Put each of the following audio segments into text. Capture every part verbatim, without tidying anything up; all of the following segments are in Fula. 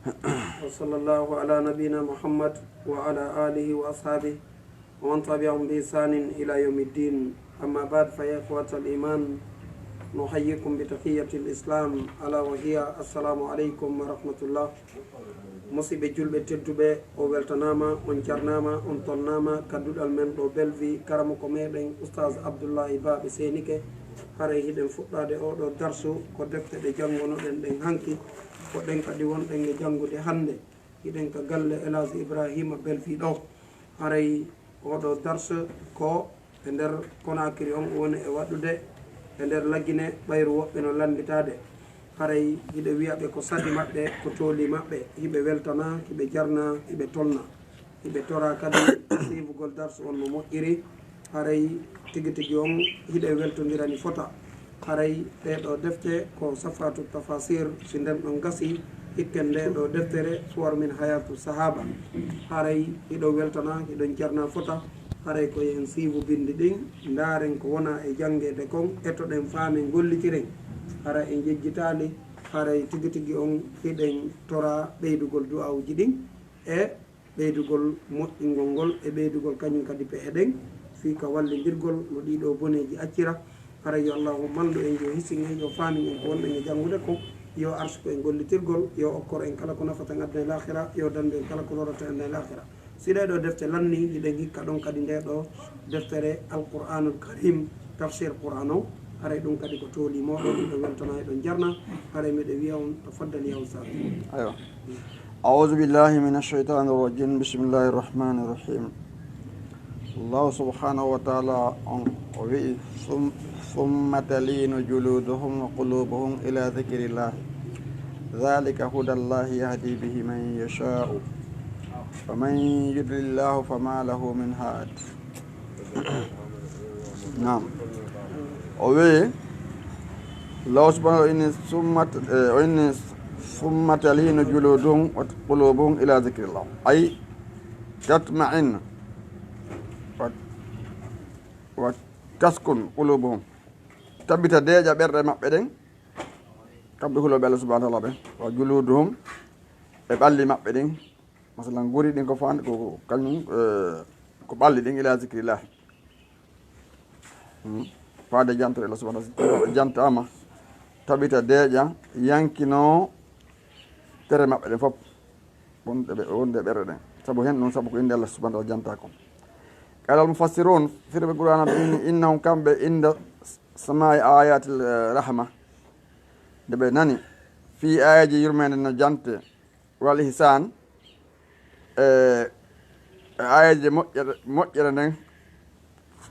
وصلى الله على نبينا محمد وعلى آله وأصحابه ومن تبعهم بإحسان إلى يوم الدين. أما بعد، فيا إخوة الإيمان، نحييكم بتحية الإسلام، ألا وهي السلام عليكم ورحمة الله. Musiɓɓe julɓe tedduɓe, o weltanaama, on jarnaama, on tolnaama ka duɗal men ɗo Bellevue, karamoko meɗen Oustaz Abdoulaye Ba ɓe seenike. Haray hiɗen fuɗɗaade oo ɗoo darsu ko defte ɗe janngonoɗen ɗen hanki, ko ɗen kadi wonɗen e janngude hannde. Hiɗen ka galle El Hadj Ibrahima Bellevue ɗo. Haray oo ɗoo darsu ko e nder Conakry on woni e waɗude e nder Lagine, ɓayru woɓɓe no lannditaade. Haray hiɗe wiya ɓe ko sadi maɓɓe, ko tooli maɓɓe, hiɓe weltana, hiɓe jarna, hiɓe tolna. Hiɓe tora kadi siifugol darsu on no moƴƴiri. Haray tigi tigi on hiɗe weltondirani fota. Haray ɗee ɗoo defte ko Safatu Tafasir, si nden ɗon gasi, hikken ndee ɗoo deftere Suwar min Hayatu Sahaba. Haray hiɗon weltana, hiɗon jarna fota. Haray ko en siivu binndi ɗin, ndaaren ko wona e janngeede kon, etoɗen faamen gollitiren. Haray en yejjitaali, haray tigi tigi on hiɗen tora ɓeydugol du'aawuji ɗin e ɓeydugol moƴƴingol ngol e ɓeydugol kañum kadi pehe ɗen fii ka wallindirgol no ɗii ɗoo boneeji accira. Haray yo Allaahu mallu en, yo hisin en, yo faamin en ko wonɗen e janngude kon, yo arsuku en gollitirgol, yo okkor en kala ko nafata en aduna e laakira, yo dandu en kala ko lorata en aduna e laakira. Si ɗee ɗoo defte lannii, hiɗen hikka ɗon kadi ndee ɗoo deftere Alqur'aanul Kariim, tafsir Qur'aan on, haray ɗum kadi ko tooli mooɗon, hiɗon weltana, hiɗon jarna, haray miɗo wiya on, tafaddal yaa Ustaaz. Aywa. أعوذ بالله من الشيطان الرجيم. بسم الله الرحمن الرحيم. الله سبحانه وتعالى on o wi'i, "Sum-, ثم تلين جلودهم وقلوبهم إلى ذكر الله. ذلك هدى الله يهدي به من يشاء. ومن يضلل الله فما له من هاد." Naam. O wi'i, Allahu subhanahu wa ta'ala inni summat, eh, o inni summa talinu juluduhum wa qulubuhum ila zikrillah. Ay tatma'innu. Wa, wa taskun qulubuhum. Tabbita deeƴa ɓerɗe maɓɓe ɗen. Kamɓe hulooɓe Allah subhanahu wa ta'ala ɓen. Wa juluduhum e ɓalli maɓɓe ɗin. Masalan, guri ɗin ko faan-, ko, ko kañum, eh, ko ɓalli ɗin ila zikrillah. Hmm. Faade jantere Allah subhanahu wa ta'ala, jantaama, taɓita deeƴa, yankino tere maɓɓe ɗen fof. Wonde ɓe, wonde ɓerɗe ɗen. Sabu hen ɗum, sabu ko innde Allah subhanahu wa ta'ala janta kon. Qala al mufassirun, firɓe Qur'ana ɓe inni, innahum kamɓe inda sama'i ayatil, eh, rahma. Nde ɓe nani, fii ayaji yurmende no jante, wal ihsan, e, e aayeeje moƴƴere, moƴƴere nden,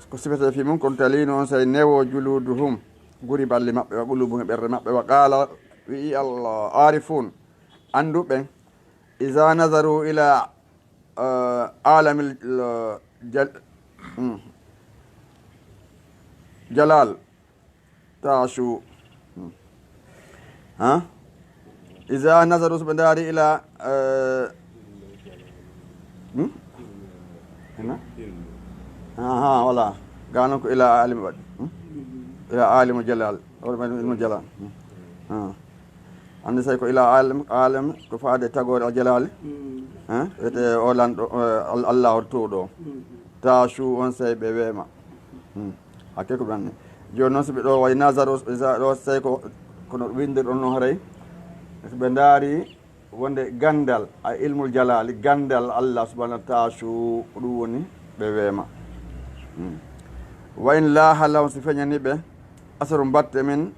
ko sifete fii mum, kono talinu on sey newo juluduhum, guri balli maɓɓe, wa qulubuhum e ɓerɗe maɓɓe, wa qaala, wi'i al arifun, annduɓe, iza nazaru ila, eh, alamil, eh, jal-, hmm, jalal, Taashu. Hmm. Ha? Iza nazaru, so ɓe ndaari ila, eh, hmm? Ina? Aha, wala. Gano ko ila alim waɗi. Hmm? Ila alimu jalal. Wala ɓen ilmu jalal. Hmm. Ha. Andi say ko ila alim, alim ko faade tagoore al jalali. Hmm. Ha? Wiyete o lanɗo, eh, al-, Allahu towɗo. Hmm. Taashu on say ɓe weema. Hmm. Hakke ko ɓe anndi. Jooni noon, so ɓe ɗo wayi nazaro, so ɗo tawi ko, kono winndiri ɗon noon haray, so ɓe ndaari wonde ganndal, a ilmul jalaali, ganndal Allah subhanahu wa ta'ala, taashu, ko ɗum woni ɓe weema. Hmm. Wa in laaha lahum, so feeñani ɓe, asaru mbatte min,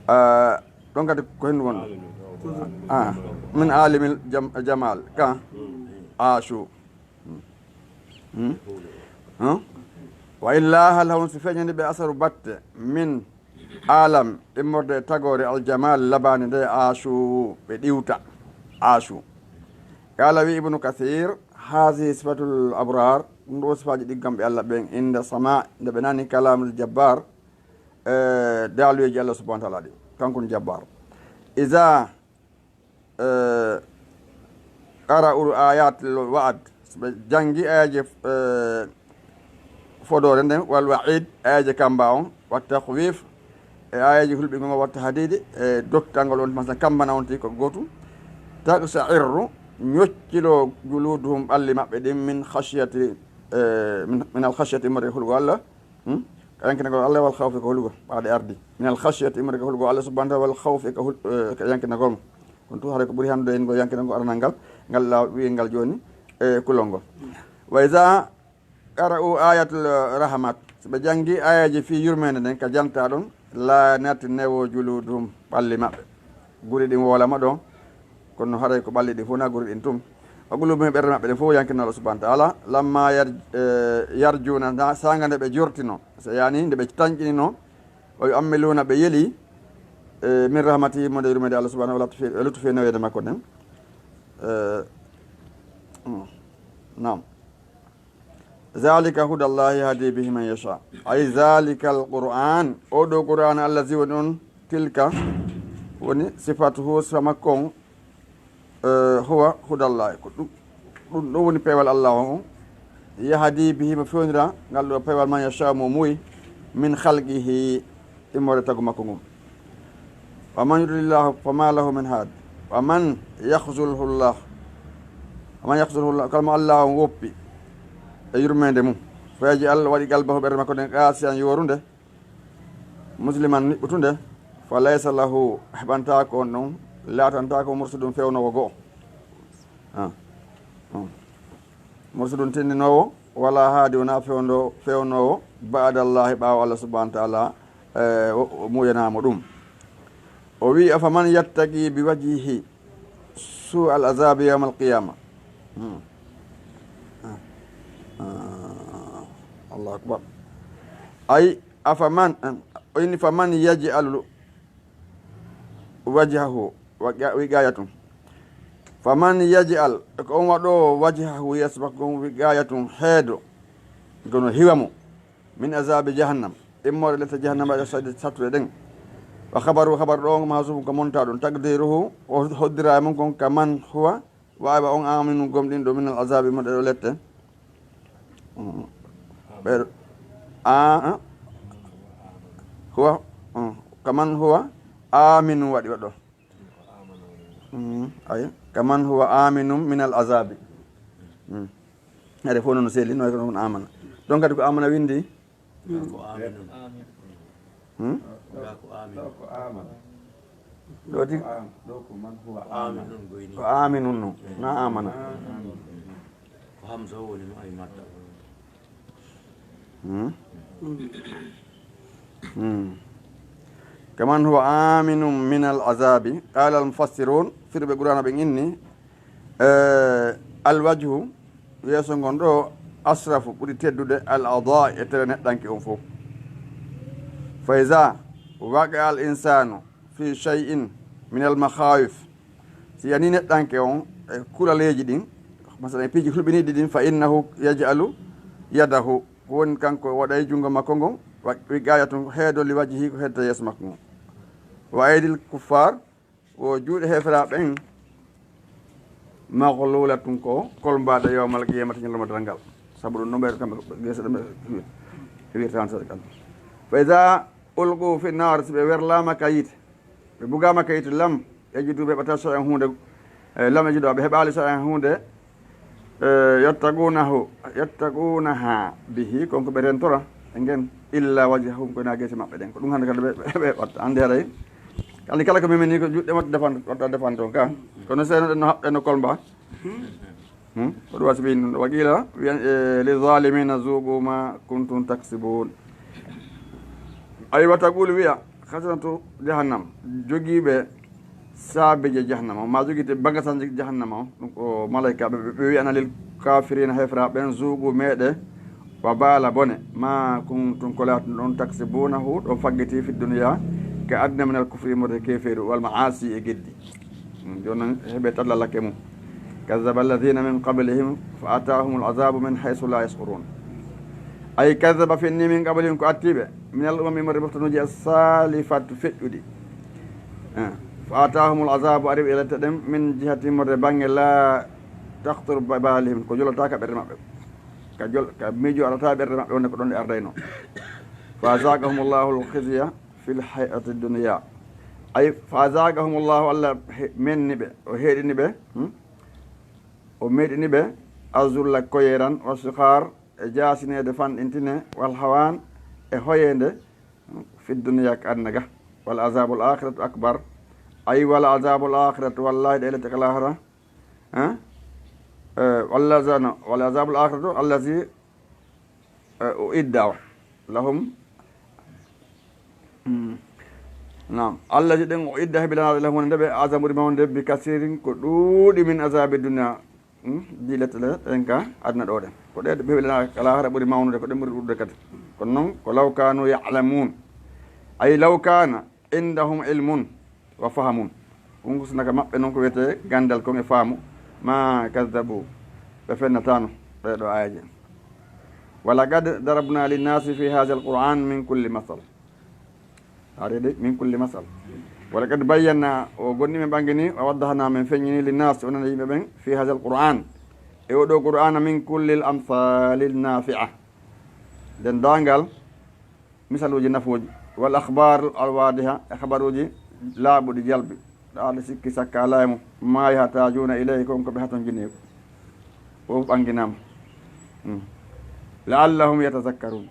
ah, ɗon kadi ko henndu wonɗo? Ah, min alimil jam-, jamal, ka, aashu. Hmm? Hmm? Wa in laaha lahum, si feeñani ɓe asaru batte, min alam, immorde e tagoore aljamal labaande nde, aashu, ɓe ɗiwta, aashu. Qala, wi Ibnu Kathir, hazihi sifatul abrar, ɗum ɗo sifaaji ɗiggamɓe Allah ɓen, inda sama, nde ɓe nani kalamul jabbar, e daaluyeeji Allah subhanahu wa ta'ala ɗi, kanko woni jabbar. Iza eh, qara'u ayat wa'ad, so ɓe janngi ayaje, eh, fodoore nden, wal wa'id, ayaje kamba on, wa takhwif, e aayeeji hulɓingol ngol, watta hadiidi e dottangol on, masala kambana on tigi ko gootum. Taqsha'irru, ñocciloo, juluuduhum, ɓalli maɓɓe ɗin, min khashyati, e, min, min al khashyati, immorde e hulugol Allah, hmm? Ka yankinagol Allah, wal khawfi, ko hulugol, ɓaaɗe ardi. Min al khashyati, immorde ka hulugol Allah subhanahu wa ta'ala, wal khawfi, ka hul-, e, ka yankinagol mo. Kono tun haray ko ɓuri hanndude en ngol yankinagol aranal ngal, ngal la wi'en ngal jooni, e, kulol ngol. Wa iza qara'u ayatul rahmat, so ɓe janngi aayeeji fii yurmeende nden ka jantaa ɗon, lanat, newo, juluduhum, ɓalli maɓɓe. Guri ɗin woolama ɗon, kono haray ko ɓalli ɗin fof na guri ɗin tun. Wa qulubuhum, ɓerɗe maɓɓe ɗen fof yankina Allah subhanahu wa ta'ala. Lamma yar-, eh, yarjuna, na saanga nde ɓe jortino, so yani nde ɓe tanƴinino, wa yu'ammiluna, ɓe yeli, eh, min rahmatihi, mo nde yurmeende Allah subhanahu wa ta'ala, lutfi, lutfi neweede makko nden. Eh, mm, naam. Zalika hudallahi yahdi bihi man yasha. Ay, zalikal Qur'an, oo ɗoo Qur'an, allazi, woni on, tilka, woni sifatuhu, sifa makko on, eh, huwa hudallahi, ko ɗum, ɗum ɗo woni peewal Allah on, yahdi bihi, mo fewnira ngal ɗoo peewal, man yasha, mo muuyi, min khalqihi, immorde tagu makko ngun. Wa man yudlilillahu fama lahu min had. Wa man yakhzulhullah, wa man yakhzulhullah, kala mo Allah on woppi e yurmeende mum, fa yaj'al, waɗi qalbahu, ɓernde makko nden, qasiyan, yoorunde, musliman, niɓɓutunde, fa laysa lahu, heɓantaako on ɗon, laatantaako mursidun, fewnoowo go'o. Ah. Hmm. Mursidun, tindinoowo, wala haadi, wona fewndo-, fewnoowo, ba'dallahi, ɓaawo Allah subhanahu wa ta'ala, eh, o, o muuyanaama ɗum. O wi'i, afaman yattaqi bi wajhihi su'al azabi yawmal qiyama. Hmm. Ah. Ah. Allahu akbar. Ay, afaman, o inni, faman yaj'alu wajhahu wa-, wiqayatun. Faman yaj'al, ko on waɗoowo, wajhahu, yeeso makko ngon, wiqayatun, heedo, kono hiwa mo, min azabi jahannam, immorde lette jahannama, e sadi sattuɗe ɗen. Wa khabaru, khabar ɗo on, mahzufun, ko monta ɗum, taqdiruhu, o hoddira e mum kon, kaman huwa, wa aywa on, aminu, gomɗinɗo, min al azabi, mo ɗe ɗo lette. Mm. Ɓe-, a, a. Huwa, mm, kaman huwa aminu waɗi waɗo. Mm, ay, kaman huwa aminun min al azabi. Mm. Ade fof noon selli, no ko ɗum amana. Donc kadi ko amana windi. Ko aminun. Hmm? Ko aminun. Ɗo tigi. Ko aminun goyni. Ko aminun no. Na amana. Ko hamza o woni mo ay madda. Hmm? Hmm. Kaman huwa aminun min al azabi. Qala al mufassirun, firɓe Qur'ana ɓen inni, eh, al wajhu, yeeso ngon ɗo, asrafu, ɓuri teddude, al ada, e tere neɗɗanke on fof. Fa iza waqa al insanu fi shay'in min al makhawif, si yani neɗɗanke on e kulaleeji ɗin, masalan, e piiji hulɓiniiɗi ɗin, fa innahu yaj'alu yadahu, ko woni kanko waɗay junngo makko ngon, wa-, wiqayatun, heedo, li wajhihi, ko heddata yeeso makko ngon. Wa aydil kuffar, wo juuɗe heeferaaɓe ɓen, maghlulatun, ko kolmbaaɗe yawmal qiyamati, ñalawma darngal. Sabu ɗum noon ɓe kamɓe geese ɗum ɓe wirtaan sadi kan. Fa iza ulqu fi nar, si ɓe werlaama ka yiite, ɓe bugaama ka yiite, lam yajidu, ɓe heɓata shay'an, huunde, eh, lam yajidu, ɓe heɓaali shay'an, huunde, eh, yattaqunahu, yattaqunaha bihi, kon ko ɓe rentora e ngen, illa wajhahum, ko na geese maɓɓe ɗen. Ko ɗum hannde kadi ɓe, ɓe, ɓe watta. Hannde haray, hannde kala ko memeni ko juuɗe watta defan, watta defan toon ka. Kono seeno ɗen no haɓɓe no kolmba. Hmm? Ko ɗum wasi ɓe, wa qila, wiyan, eh, li zalimina zuqu ma kuntum taksibun. Ay, wa taqulu, wiya, khazanatu jahannam, jogiiɓe saabeeje jahannama, ma jogiiɓe bagasanje jahannama on, ɗum ko malaykaaɓe, ɓe, ɓe wi'ana lil kafirina, heeferaaɓe ɓen, zuqu, meeɗe, wa bala, bone, ma kuntum, ko laatunɗon, taksibunahu, ɗon faggiti, fi dunya, ka aduna, min al kufri, immorde keefeeru, wal ma'asi, e geddi. Mm, jooni noon heɓe tallalakke mum. Kazzaba alladhina min qablihim fa atahumul azabu min haythu la yash'urun. Ay, kazzaba, fenni, min qablihim, ko attiiɓe, min al umami, immorde moftanuuji, as-salifat, feƴƴuɗi. Eh, fa atahumul azabu, ari ɓe lette ɗen, min jihati, immorde bannge, la takhtur bi balihim, ko jolata ka ɓerɗe maɓɓe. Ka jol-, ka miijo arata ɓerɗe maɓɓe, wonde ko ɗon ɗe ardayno. Fa azaqahumullahu al-khizya في الحياة الدنيا. Ay, فأذاقهم الله, Allah he-, menni ɓe, o heɗini ɓe, hmm? O meɗini ɓe, الذل koyeeran, والصغار, e jaasineede fanɗintine, والهوان, e hoyeende, hmm? في الدنيا ko aduna ga. ولعذاب الآخرة أكبر. Ay, ولعذاب الآخرة, wallahi ɗe lette ka lahara, eh? Eh, walla zana, ولعذاب الآخرة الذي, eh, أعد لهم. Mm. Naam. الذي ɗen أعد heɓilanaaɗo lahum wonande ɓe عذاب ɓuri mawnude بكثير ko ɗuuɗi من عذاب الدنيا. Mm. Ɗi lette ɗen ka aduna ɗo ɗen. Ko ɗe ɓe heɓilanaa ka lahara ɓuri mawnude, ko ɗe ɓuri ɗuuɗude kadi. Kono noon ko لو كانوا يعلمون. Ay لو كان عندهم علم وفهم. Ɗum ko sunna ka maɓɓe noon ko wiyetee ganndal kon e faamu. ما كذبوا. Ɓe fennataano ɗee ɗoo aayeeje. ولقد ضربنا للناس في هذا القرآن من كل مثل. A reedi, من كل مثل. ولقد بينا, o gonni men ɓanngini, ووضحنا, men feññini, للناس, wonande yimɓe ɓen, في هذا القرآن, e oo ɗoo Qur'aana, من كل الأمثال النافعة. Denndaangal misaluuji nafuuji, والأخبار الواضحة, e habaruuji laaɓuɗi jalbi, ɗaaɗi sikki sakka alaa e mum, ما يحتاجون إليه, kon ko ɓe hatonjini ko, fof ɓannginaama. Hmm. لعلهم يتذكرون,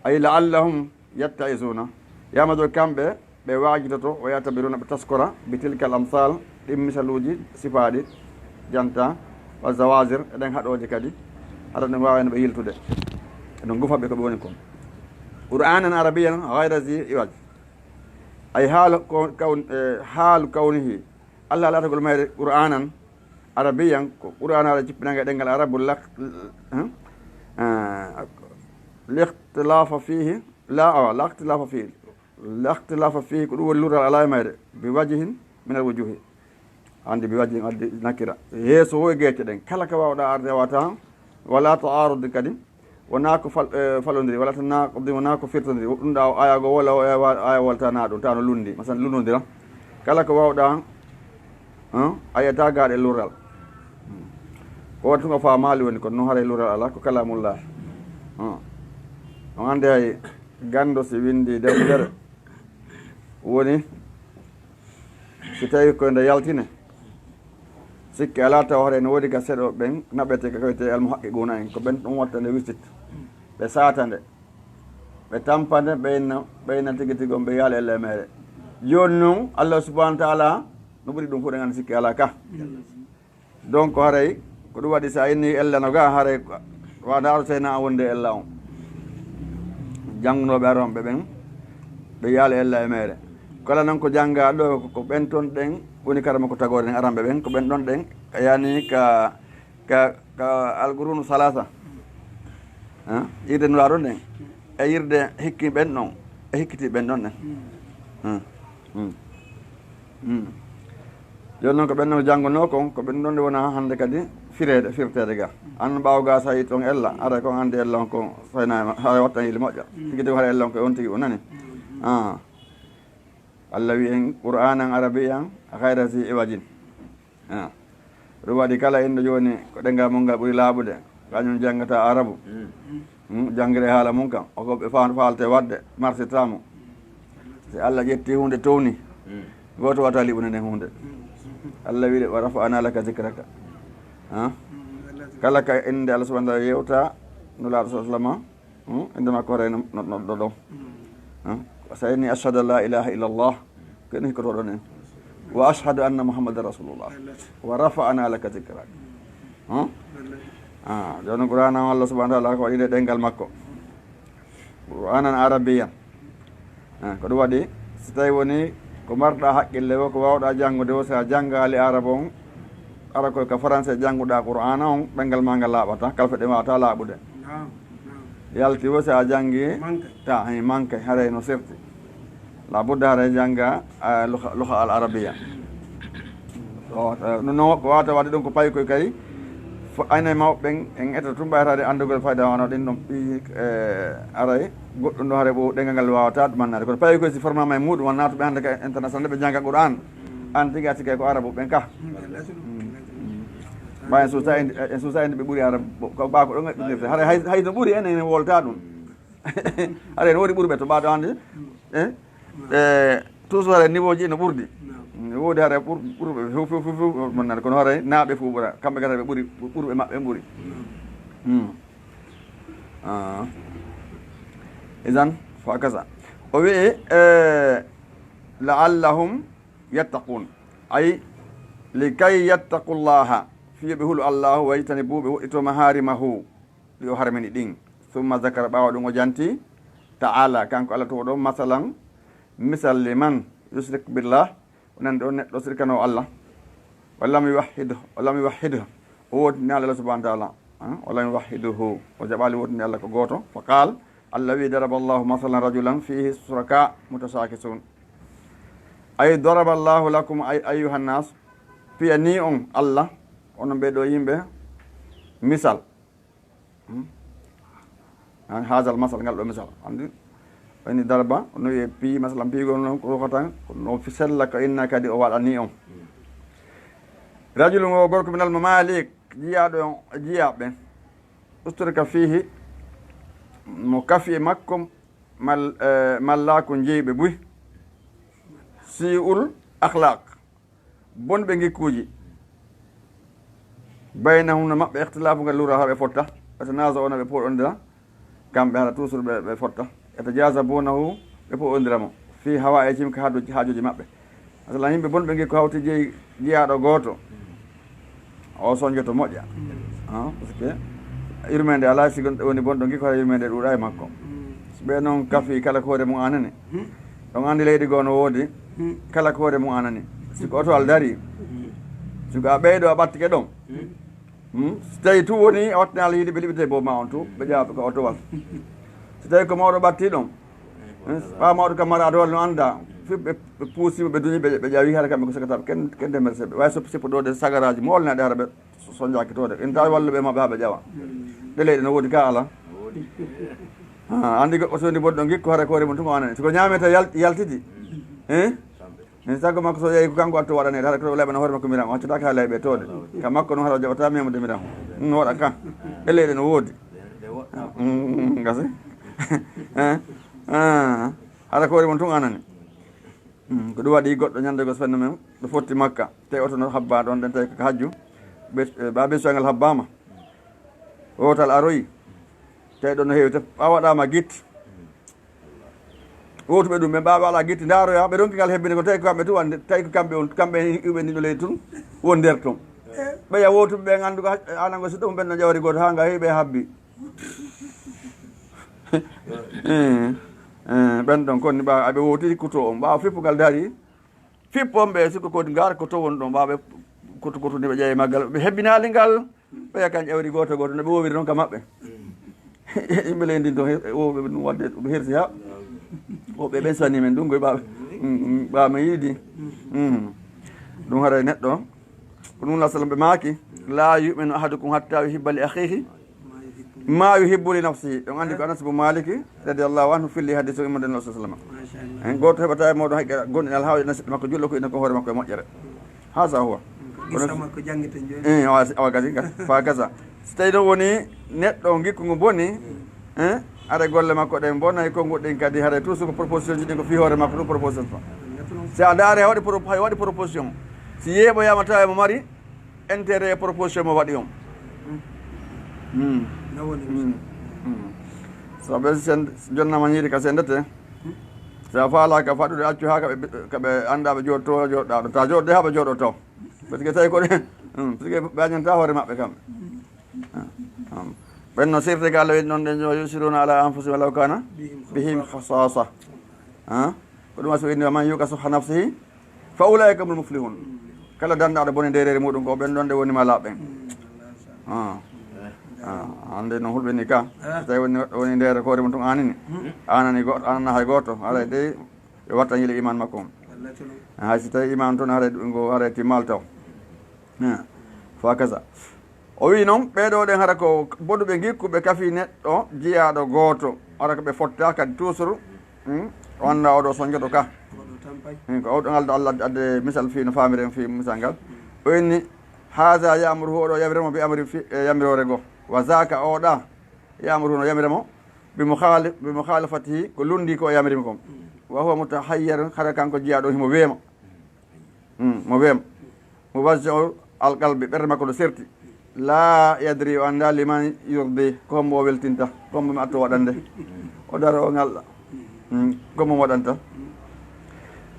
ay لعلهم يتعظون, yaama ɗo kamɓe ɓe waajitoto, ويعتبرون, ɓe taskora, بتلك الأمثال, ɗin misaluuji sifaaɗi, janta, والزواجر, e ɗen haɗooje kadi, hara ɗum waawano ɓe yiltude. Ɗum gufa ɓe ko ɓe woni kon. قرآنا عربيا غير ذي عوج. Ay haalu ko-, kawn-, eh, haalu kawnihi. Allah laatagol mayre Qur'aanan Arabiyyan, ko Qur'aanaajo jippinango e ɗemngal Arabu, la, eh, ah, لا اختلاف فيه, la, awa, لا اختلاف فيه. لا اختلاف فيه, ko ɗum woni lurral alaa e mayre, بوجه من الوجوه. Anndi بوجه addi nakira. Yeeso wo e geece ɗen. Kala ko waawɗaa arde wata, ولا تعارض kadi. Wonaa ko fal-, eh, falondiri, ولا تناقض, wonaa ko firtondiri. Ɗum ɗa o aya go wala o aya wa-, aya walta na ɗum, ta no lundi. Masalan, lundondira. Kala ko waawɗaa, eh, a yiyata gaaɗe lurral. Ko waɗi tun o faamaali woni, kono noon haray lurral alaa, ko kalamullahi. Eh. On anndi hay ganndo si winndi deftere, woni si tawi ko nde yaltine, sikke alaa taw haray no woodi ka seeɗa ɓen naɓete ka koyte almuhaqqiquuna en, ko ɓen ɗum watta nde wisit. Ɓe saata nde, ɓe tampa nde, ɓeyna, ɓeyna tigi tigi on, ɓe yaala e lemeere. Jooni noon, Allah subhanahu wa taala no ɓuri ɗum fof, ɗen anndi sikke alaa ka. Donc, haray ko ɗum waɗi, so a inni ella no ga, haray ko, wa ndaaro seyna an wonde ella on. Janngunooɓe aronɓe ɓen, ɓe yaala ella e meere. Kala noon ko jannga ɗo, ko, ko ɓen toon ɗen woni karama ko tagoore nden aranɓe ɓen, ko ɓen ɗon ɗen, yani ka, ka, ka alqurunu salasa. Hein? Yirde Nulaaɗo nden, e yirde hikki ɓen ɗon, e hikkiti ɓen ɗon ɗen. Hmm. Hmm. Hmm. Jooni noon ko ɓen ɗon janngunoo kon, ko ɓen ɗon nde wona hannde kadi fireede, firteede ga. An ɓaawo ga so a yii toon ella, aray kon anndi ella on ko faynaama, haray wattan yili moƴƴa. Tigi tigi haray ella on ko on tigi o nani. Ah. Allah wi en, Qur'aanan Arabiyyan ghayra zi iwajin. Ah. Ɗum waɗi kala inɗo jooni ko ɗemngal mum ngal ɓuri laaɓude, kañum janngata Arabu. Mm. Mm, janngire haala mum kam, o ko ɓe fa-, faalte waɗde, marsirtaa mo. Si Allah ƴetti huunde towni, mm, gooto wata liɓude nden huunde. Mm. Allah wi'i de, "Wa rafa'na laka zikraka." Ha? Mm. Kala ka innde Allah subhanahu wa ta'ala yewta, Nulaaɗo sallallahu alaihi wasallam, hmm, innde makko hoore no, no, no, ɗo ɗon. Hmm? So a inni, "Ashhadu an la ilaha illallah," ko en hikkoto ɗon en. "Wa ashhadu anna Muhammadan rasulullah." "Wa rafa'na laka zikrak." Hmm? Ah, jooni Qur'aana on Allah subhanahu wa ta'ala ko waɗi nde ɗemngal makko. Qur'aanan arabiyyan. Ah, ko ɗum waɗi, si tawi woni ko marɗa haqqille wo, ko waawɗa janngude wo, si a janngaali Arab on, ara koy ka Français jannguɗa Qur'aana on, ɗemngal ma ngal laaɓata, kalfe ɗe waawata laaɓude. Naam, naam. Yalti wo si a janngi, mankay, ta, eh, mankay, haray no serti. La budda haray jannga, ah, lugha, lugha al arabiyya. O, eh, no, no, ko wata waɗde ɗum ko payi koy kay, fo-, ayna e mawɓe ɓen, en etta tun ɓayraade anndugol fayda wano ɗin ɗon ɓi, eh, aray, goɗɗum ɗo haray ɓo ɗemngal ngal waawata ɗum annaade. Kono payi koy si formama e muɗum, won naatuɓe hannde ka international ɓe jannga Qur'aan. An tigi a sikay ko Arabu ɓen ka. Mm, wallahi. Mm. Mm. Ɓay en suusa en, en suusa en ɓe ɓuri Arabu, ko ɓa ko ɗo ngaɗɗinirta. Haray hay, hay no ɓuri en, en wolta ɗum. Haray no woodi ɓurɓe to ɓa ɗo hannde. Eh? E toujours hare niveau ji no ɓurdi. Woodi hare ɓur- ɓurɓe few few few few mon nana, kono hare naaɓe fof ɓura, kamɓe gata ɓe ɓuri, ɓurɓe maɓɓe ɓuri. Isan, fa kasa o wi'i, e, laallahum yattaqun, ay likay yattaqullaha, fiyo ɓe hulu allahu, waytani buuɓe woɗɗito maharimahu, ɗi o harmini ɗin. Summa zakara, ɓaawo ɗum o janti, ta'ala, kanko Allah to ɗo, masalan, misal, liman yushrik billah, wonande on neɗɗo sirkano Allah, walam yuwahhid, walam yuwahhid, o wootini Allah subhanahu wa ta'ala, walam yuwahhiduhu, o jaɓali wootini Allah ko gooto. Fa qal, Allah wi, daraba Allahu masalan rajulan fihi shuraka mutashakisun. Ay daraba Allahu lakum, ay ayyuhan nas, piyani on Allah, onon ɓe ɗo yimɓe, misal. An hazal masal, ngal ɗo misal. Andi, woni darba, no wiye pi, masalan, pigol noon, ko rokatan, ko no fi sella ko inna kadi o waɗani on. Rajulun, o gorko, minal mamalik, jiyaaɗo on, jiyaaɓe. Usturika fihi, mo kafi e makko, mal, eh, mallakun, jeyɓe buy. Si'ul akhlaq, bonɓe ngikkuuji. Baynahum, no maɓɓe, ikhtilafu, ngal lura, haa ɓe fotta. Ɓe tanaza, ona ɓe poɗondira. Kamɓe hara toujours ɓe, ɓe fotta. Yatajazabunahu, ɓe poɗondira mo. Fi hawaijihim, ka haaju-, haajuuji maɓɓe. Masalan, yimɓe bonɓe ngikku hawti jeyi jiyaaɗo gooto. O soñjoto moƴƴa. Ah, parce que yurmeende alaa, si gon-, woni bonɗo ngikku, hara yurmeende ɗuuɗa e makko. So ɓe noon kafi kala ko hoore mum anani. Ɗon anndi leydi goo no woodi, kala ko hoore mum anani. Si ko oto al dari, si ko a ɓeyɗo a ɓattike ɗon. Hmm? Si tawi tu woni a wattinaali yiide ɓe liɓete bo ma on tu, ɓe ƴawa ko oto wal. Si tawi ko mawɗo ɓatti ɗon, hmm? Ɓa mawɗo camarade wal no annda, fi ɓe, ɓe puusimo, ɓe duñi, ɓe, ɓe ƴawi hara kamɓe ko sakata, ken, ken demer seɓe. Way soppi seppo ɗo de sagaraji, mo olnaɗe hara ɓe so-, sonjaki to de. En tawi walluɓe maɓɓe ha ɓe ƴawa. De leyɗe no woodi ka ala. Ah, andi goɗɗo so woni bonɗo ngikku hara ko hoore mum tun o anani. Si ko ñaamete yal-, yaltidi. Eh? Min sago makko so yehi ko kanko atto waɗane, hara ko leɓana hoore makko miraama, accata ka leyɓe toode. Ka makko noon hara o jaɓata memude miraama. Ɗum no waɗa ka. E leyɗe no woodi. Mm, ngasi. Eh? Ah, hara ko hoore mum tun anani. Mm, ko ɗum waɗi goɗɗo ñande goo so fenno men, ɗo fotti Makka. Tawi oto no habba ɗon, ɗen tawi ko hajju. Ɓe, ɓe, ɓe soyngal habbaama. Wootal aroyi, tawi ɗon no heewi, te a waɗaama gitti. Wootuɓe ɗum, ɓe mbaawa alaa gitti, ndaaroya, ɓe ronki ngal hebbinde ko tawi ko kamɓe tun wonde, tawi ko kamɓe on, kamɓe en iwɓe ndi ɗo leydi tun, won nder ton. Ɓeya wootuɓe ɓen anndu ko hac-, aana ngo si ɗum ɓen no ƴawri gooto haa nga heewi ɓe habbi. Eh, eh, ɓen ɗon konni ɓa, aɓe wooti kuto on, ɓaawa fippugal dari, Fippo on ɓe sikko kodi ngar ko to woni ɗon, ɓaaɓe koto koto ni ɓe ƴeewi maggal, ɓe hebbinaali ngal, ɓe kan ƴewri gooto gooto, no ɓe woowiri noon ka maɓɓe. Yimɓe leydi ndin to he-, woowɓe ɗum waɗde ɗum hersi ha. Woɓɓe ɓen sani men ɗum koye ɓaaɓe. Mm, mm, ɓaaɓe yiidi. Mm. Ɗum haray neɗɗo. Ko ɗum la sallam ɓe maaki, "La yu'minu ahadukum hatta yuhibba li akhihi ma yuhibbu li nafsihi." On andi ko Anas bin Maliki radiyallahu anhu filli hadis o immorde Nabi sallallahu alaihi wasallam. En gooto heɓata e mooɗon haqqe gonɗinal haa o yiɗana siɗɗo makko julɗo ko ina ko hoore makko e moƴƴere. Haza huwa. Qissa makko jangeten jooni. Eh, awa, awa gasi, gasi. Fa gaza. So tawi ɗon woni neɗɗo ngikku ngu boni, eh, are golle makko ɗen bonay, ko nguɗɗin kadi hare tout ce que proposition ji ɗin ko fii hoore makko ɗum proposition fa. Si a ndaare a waɗi pro-, hay waɗi proposition. Si yeeɓoyama tawa mo mari, intérêt e proposition mo waɗi on. Hmm. No woni. Hmm. Hmm. Sabe sen jonnama ñiiri ka sendete. Sa faalaka faɗude accu haa ka ɓe, ka ɓe annda ɓe jooɗto, jooɗɗa ɗo. Ta jooɗde haa ɓe jooɗoto. Parce que tawi ko ɗen, hmm, parce que ɓe añanta hoore maɓɓe kamɓe. Hmm. Ɓen no sirte ka Allah wiɗi noon ɗen yo yusiruna ala anfusihim walaw kana bihim khasasa. Ha? Ko ɗum waɗi so inni, "Wa man yuqa suhha nafsihi fa ulaika humul muflihun." Kala danɗaaɗo bone ndeereere muɗum ko ɓen ɗon ɗe woni malaaɓe ɓen. Ah. Ah, hannde noon hulɓe ni ka. So tawi woni neɗɗo woni ndeere koore mum tun aanini. Aanani goɗɗo, aanana hay gooto. Haray dey ɓe watta hiile iman makko on. Hay so tawi iman toon haray ɗum ngo haray timmal taw. Ah. Fa kaza. O wi'i noon, ɓee ɗoo ɗen hara ko bonuɓe ngikku, ɓe kafi neɗɗo jiyaaɗo gooto, hara ko ɓe fotta kadi toujours, hmm, o annda oɗo sonjoto ka. Hmm, ko oɗo ngal Allah adde misal fii no faamiren fii misal ngal. O inni, "Haza ya'muruhu", oɗo yamira mo bi amri fi-, e yamiroore goo. "Wa zaka", oɗa ya'muruhu no yamira mo bi mukhali-, bi mukhalafatihi, ko lundi ko o yamiri mo kon. وهو متحير, hara kanko jiyaaɗo himo weema. Mm, mo weema. موجع القلب, ɓernde makko no serti. لا يدري, o anndaa, لمن يرضي, ko hombo o weltinta, ko hombo mi atto waɗande. O daro o ŋalɗa. Mm, ko mo waɗanta.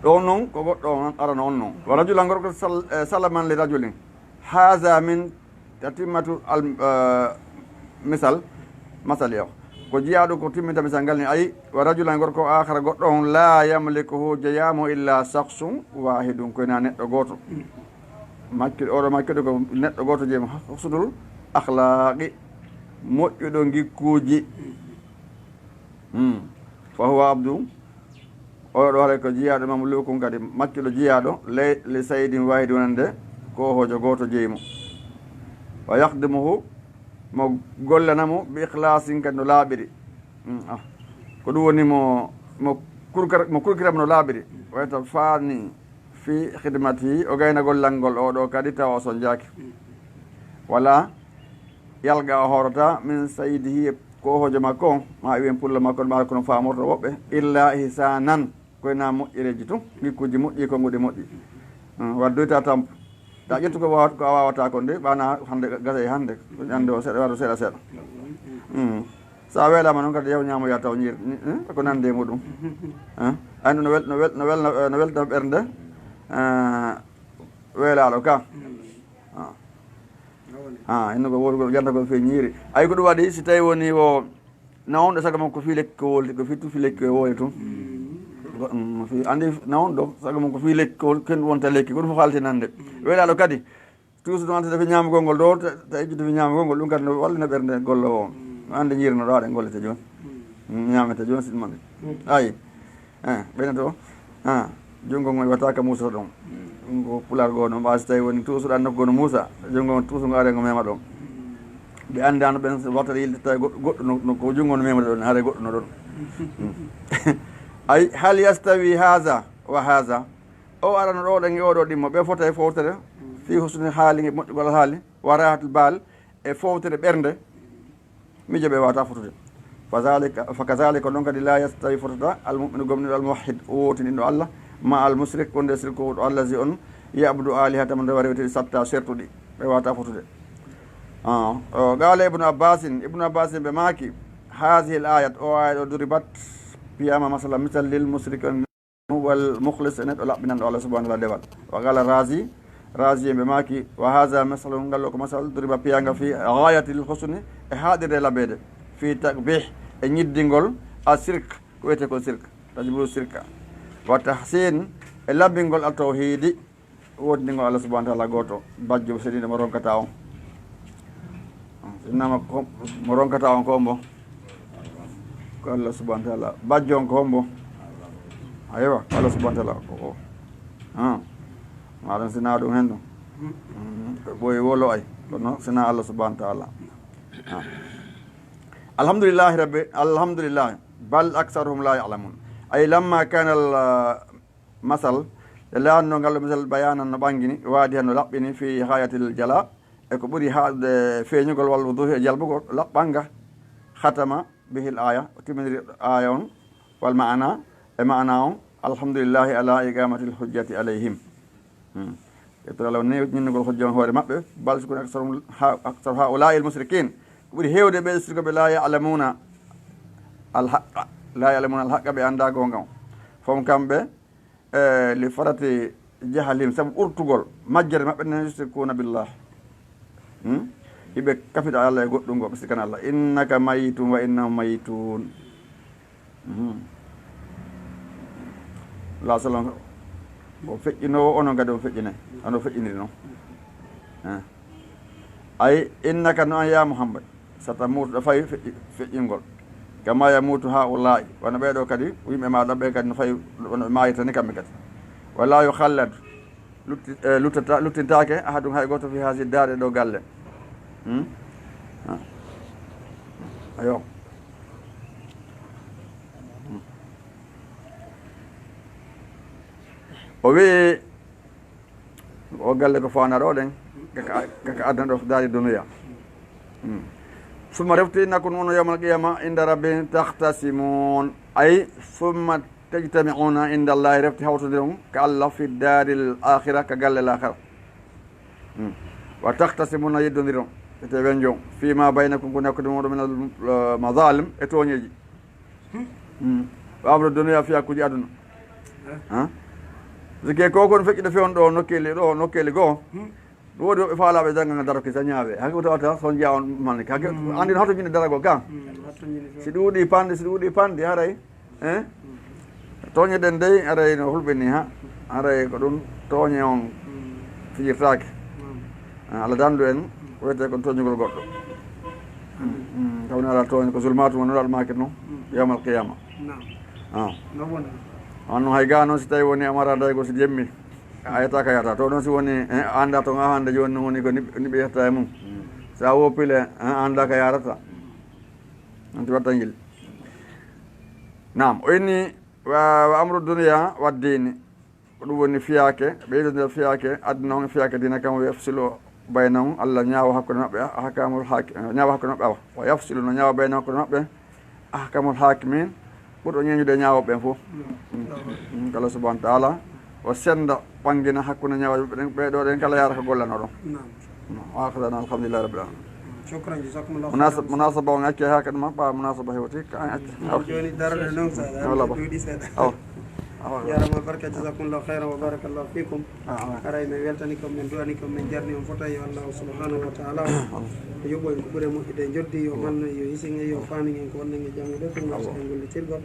Ɗo noon, ko goɗɗo on arano on noon. ورجلا, gorko sal-, eh, سلما لرجل. هذا من تتمة ال-, eh, misal, masal yo. Ko jiyaaɗo ko timminta misal ngal ni, ay, ورجلا, gorko آخر, goɗɗo on, لا يملكه, jeyaamo, إلا شخص واحد, ko ena neɗɗo gooto. Makki-, oɗo makkiɗo ko neɗɗo gooto jeyi mo, حسن الأخلاق, moƴƴuɗo ngikkuuji. Hmm. فهو عبد, oɗo haray ko jiyaaɗo, مملوك, kadi makkiɗo jiyaaɗo, لي-, لسيد واحد, wonande koohoojo gooto jeyi mo. ويخدمه, mo gollana mo, بإخلاص, kadi no laaɓiri. Hmm, ah. Ko ɗum woni mo, mo kurkira-, mo kurkira mo no laaɓiri. ويتفانى في خدمته, o gayna gollal ngol oɗo kadi tawa o sonjaaki. ولا يلقى, o hoorata, من سيده, koohoojo makko on, ma wiyen pullo makko on, ɓaara kono faamorto woɓɓe, إلا إحسانا, ko ena moƴƴereeji tun, ngikkuuji moƴƴi, konguɗi moƴƴi. Hmm, waddoyta tampo. Ta ƴettu ko waawat-, ko a waawata kon de, ɓaana hannde gasa e hannde, ko ñande o seeɗa, waɗu seeɗa seeɗa. Hmm. So a weelaama noon kadi, yaw ñaamoya taw ñiiri, hmm, ko nande e muɗum. Eh? Ay, no wel-, no wel-, no welna, no welna ɓernde, eh, weelaaɗo ka. Ah. Ah, inno ko woori ko janta ko fii ñiiri. Ay, ko ɗum waɗi, si tawi woni o nawɗo sago makko fii lekki ko woli, ko fii tu fii lekki ko woli tun. Ko, mm, fii, anndi nawɗo sago makko fii lekki ko woli, ken wonta lekki, ko ɗum fof haaltinande. Weelaaɗo kadi, toujours ɗum adda fi ñaamugol ngol ɗo, ta, ta ejjude fi ñaamugol ngol, ɗum kadi no wallina ɓernde golloowo on. No annda ñiiri no ɗo aɗen gollete jooni. Mm, ñaamete jooni siɗi mon. Ayi. Eh, ɓeyna to. Ah, junngo ngol watta ka Muusa ɗon. Ɗum ko pulaar goo no mbaasi tawi woni toujours ɗan nokku goo no Muusa. Junngo on toujours ngo are ngo mema ɗon. Ɓe anndaano ɓen wartata yilde tawi goɗɗo, goɗɗo no, no ko junngo no mema ɗon, haray goɗɗo no ɗon. Ay, هل يستوي هذا وهذا؟ O arano ɗo ɗen e oɗo ɗimmo, ɓe fota e fowtere, في حسن الحال, e moƴƴugol haali, وراحة البال, e fowtere ɓernde, miijo ɓe wata fotude. فذلك، فكذلك, ko ɗon kadi, لا يستوي, fotata, المؤمن, gomɗinɗo, الموحد, wootinɗinɗo Allah, مع المشرك, wonde sirkoowo, الذي, on, يعبد آلهة, mo rewa rewte ɗi شتى, sertuɗi, ɓe wata fotude. Ah, o, قال ابن عباس, Ibnu Abbas ɓe maaki, هذه الآية, o aaya ɗo, ضربت, piyaama, masalan, misal, للمشرك, والمخلص, e neɗɗo laɓɓinanɗo Allah subhanahu wa ta'ala dewal. وقال الرازي, Raazi en ɓe maaki, وهذا مثل, ngal ɗo ko masal, ضرب, piyaanga, في غاية الحسن, e haaɗirde laɓeede, في تقبيح, e ñiddingol, الشرك, ko wiyetee kon sirk, تجبر الشرك, والتحسين, e laɓɓingol, التوحيد, woodningol Allah subhanahu wa ta'ala gooto, bajjo seɗiiɗo mo ronkata on. Innama ko, mo ronkata on ko hombo? Ko Allah subhanahu wa ta'ala. Bajjo on ko hombo? Aywa, ko Allah subhanahu wa ta'ala ko o. Ah. Maɗum sina ɗum hen ɗum. Mm, ko ɓooyi wolo ay. Kono sina Allah subhanahu wa ta'ala. Ah. الحمد لله رب، الحمد لله، بل أكثرهم لا يعلمون. أي لما كان ال-، masal, e laanno ngal misal, بيانا, no ɓangini, واضحا, no laɓɓini, في غاية الجلاء, e ko ɓuri haaɗude feeñugol, والوضوح, e jalbugol, laɓɓal nga, ختم به الآية, o timminiri aaya on, والمعنى, e maana on, الحمد لله على إقامة الحجة عليهم. Hmm. E to Allah o newi ñinnugol hujja on hoore maɓɓe, بل شكون أكثرهم ها-، أكثر هؤلاء المشركين, ko ɓuri heewde ɓe sirkooɓe, لا يعلمون الحق، لا يعلمون الحق, ɓe anndaa goonga on. Fom kamɓe, e, لفرط جهلهم, sabu ɓurtugol majjere maɓɓe nden, يشركون بالله. Hmm? Hiɓe kafida Allah e goɗɗum, ɓe sirkana Allah. إنك ميت وإنهم ميتون. Mhm. La sallam o feƴƴinoowo, onon kadi on feƴƴinay, ano feƴƴiniri noon. Eh. Ay, innaka, no an, ya Muhammad, ستموت, ɗo fayi feƴƴi-, feƴƴingol. كما يموت هؤلاء, wano ɓee ɗoo kadi, yimɓe maaɗa ɓee kadi no fayi, wano ɓe maayirta ni kamɓe kadi. ولا يخلد, lutti-, eh, luttata-, luttintaake, أحد, hay gooto, في هذه الدار, ɗoo galle. Hmm? Ah. Ayo. Hmm. O wi'i, o galle ko faanaa ɗoo ɗen, kaka, kaka addan ɗoo في دار الدنيا. Hmm. ثم refti, إنكم, on, يوم القيامة عند ربكم تختصمون. Ay, ثم تجتمعون عند الله, refti hawtondiron ka Allah, في الدار الآخرة, ka galle laakhira. Hmm. وتختصمون, yeddondiron, ete wenjon, فيما بينكم, ko hakkunde mooɗon, من المظالم, e tooñeeji. Hmm. وأمر الدنيا, fiyakuuji aduna. Ha? Sike ko kon feƴƴude fewndo ɗo nokkeeli, ɗo nokkeeli goo. Ɗum woodi woɓɓe faalaaɓe jannga nga daroke sa ñaawe. Hake o tawata son jeya on manike. Hake anndi no hato jinde daragol ka. Si ɗuuɗi panɗe, si ɗuuɗi panɗe haray. Eh? Tooñe ɗen dey, haray no hulɓini ha. Haray ko ɗum tooñe on fijirtaake. Ah, Allah dandu en, ko wiyetee kon tooñugol goɗɗo. Mm, mm, tawni alaa tooñe, ko zulmaatu mo Nulaaɗo maaki noon, yawmal qiyaama. Naam. Ah. No woni? An noon hay gaa noon si tawi woni a mara daygo si jemmi, a ayata ka yata. To noon si woni, eh, a annda to nga hannde jooni noon woni ko niɓ-, niɓe yetta e mum. Sa woppile, eh, a annda ka yarata. Anti watta ngel. Naam, o inni wa, wa amru dunya wa diini. Ko ɗum woni fiyaake, ɓeydondira fiyaake aduna on, fiyaake diina kan, o yafsilu baynahum, Allah ñaawa hakkunde maɓɓe, ahkamul haaki-, ñaawa hakkunde maɓɓe, awa. Wa yafsilu, no ñaawa baynahum, hakkunde maɓɓe, ahkamul haakimin, ɓurɗo ñeeñude ñaawooɓe ɓen fof. Mm, mm, Allah subhanahu wa taala, o sennda, ɓanngina hakkunde ñaawooɓe ɓen, ɓee ɗoo ɗen kala yaara ko gollano ɗon. Naam. Wa akhirana alhamdulillahi rabbil alamin. Shukran, jazakumullahu khairan. Munasaba on acce ha kadi ma ɓa munasaba hewti ka an acce. Jooni darde noon sa wala ba duuɗi seeɗa. Awa. Awa. Jarama barka, jazakumullahu khairan wa barakallahu fikum. Awa. Haray min weltani kon, min du'ani kon, min jarni on fota, yo Allah subhanahu wa taala yoɓo en ko ɓuri moƴƴude joddi, yo manno, yo hisin en, yo faamin en ko wonnen e janngude, ko mo en gollitirgol.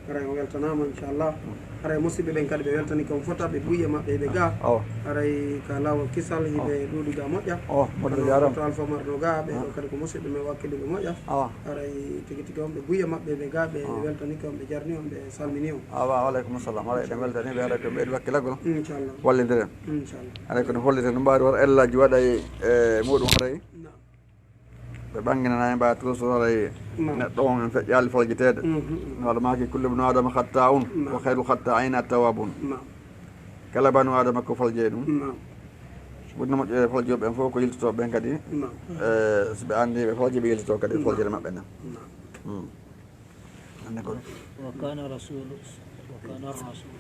Haray o weltanaama, inchallah. Haray musidɓe ɓen kadi ɓe weltani kon fota, ɓe buy e maɓɓe ɓe ga. Awa. Haray ka laawol kisal hiɓe ɗuuɗi ga moƴƴa. Awa, moƴƴa. Jarama. To Alpha Mar no ga, ɓe ɗo kadi ko musidɓe men wakkili ɓe moƴƴa. Awa. Haray tigi tigi on ɓe buy e maɓɓe ɓe ga, ɓe weltani kon, ɓe jarni on, ɓe salmini on. Awa, wa aleykum salam. Haray eɗen weltani ɓe, haray ko ɓeydi wakkilagol. Inchallah. Wallindiren. Inchallah. Haray kono hollita no mbaari won ellaji waɗa e, e muɗum haray. Naam. Ɓe ɓannginana en ɓa toujours haray neɗɗo on en feƴƴaali faljiteede. No Allah maaki, kullu bnu Adama khatta'un, wa khayrul khatta'ina at-tawwabun. Kala banu Adama ko faljee ɗum. Ɓurno moƴƴo e faljooɓe ɓen fof ko yiltotooɓe ɓen kadi. E, si ɓe anndi ɓe falji, ɓe yiltotoo kadi e faljere maɓɓe nden. Hannde kon. Wa kana rasulu, wa kana rasulu.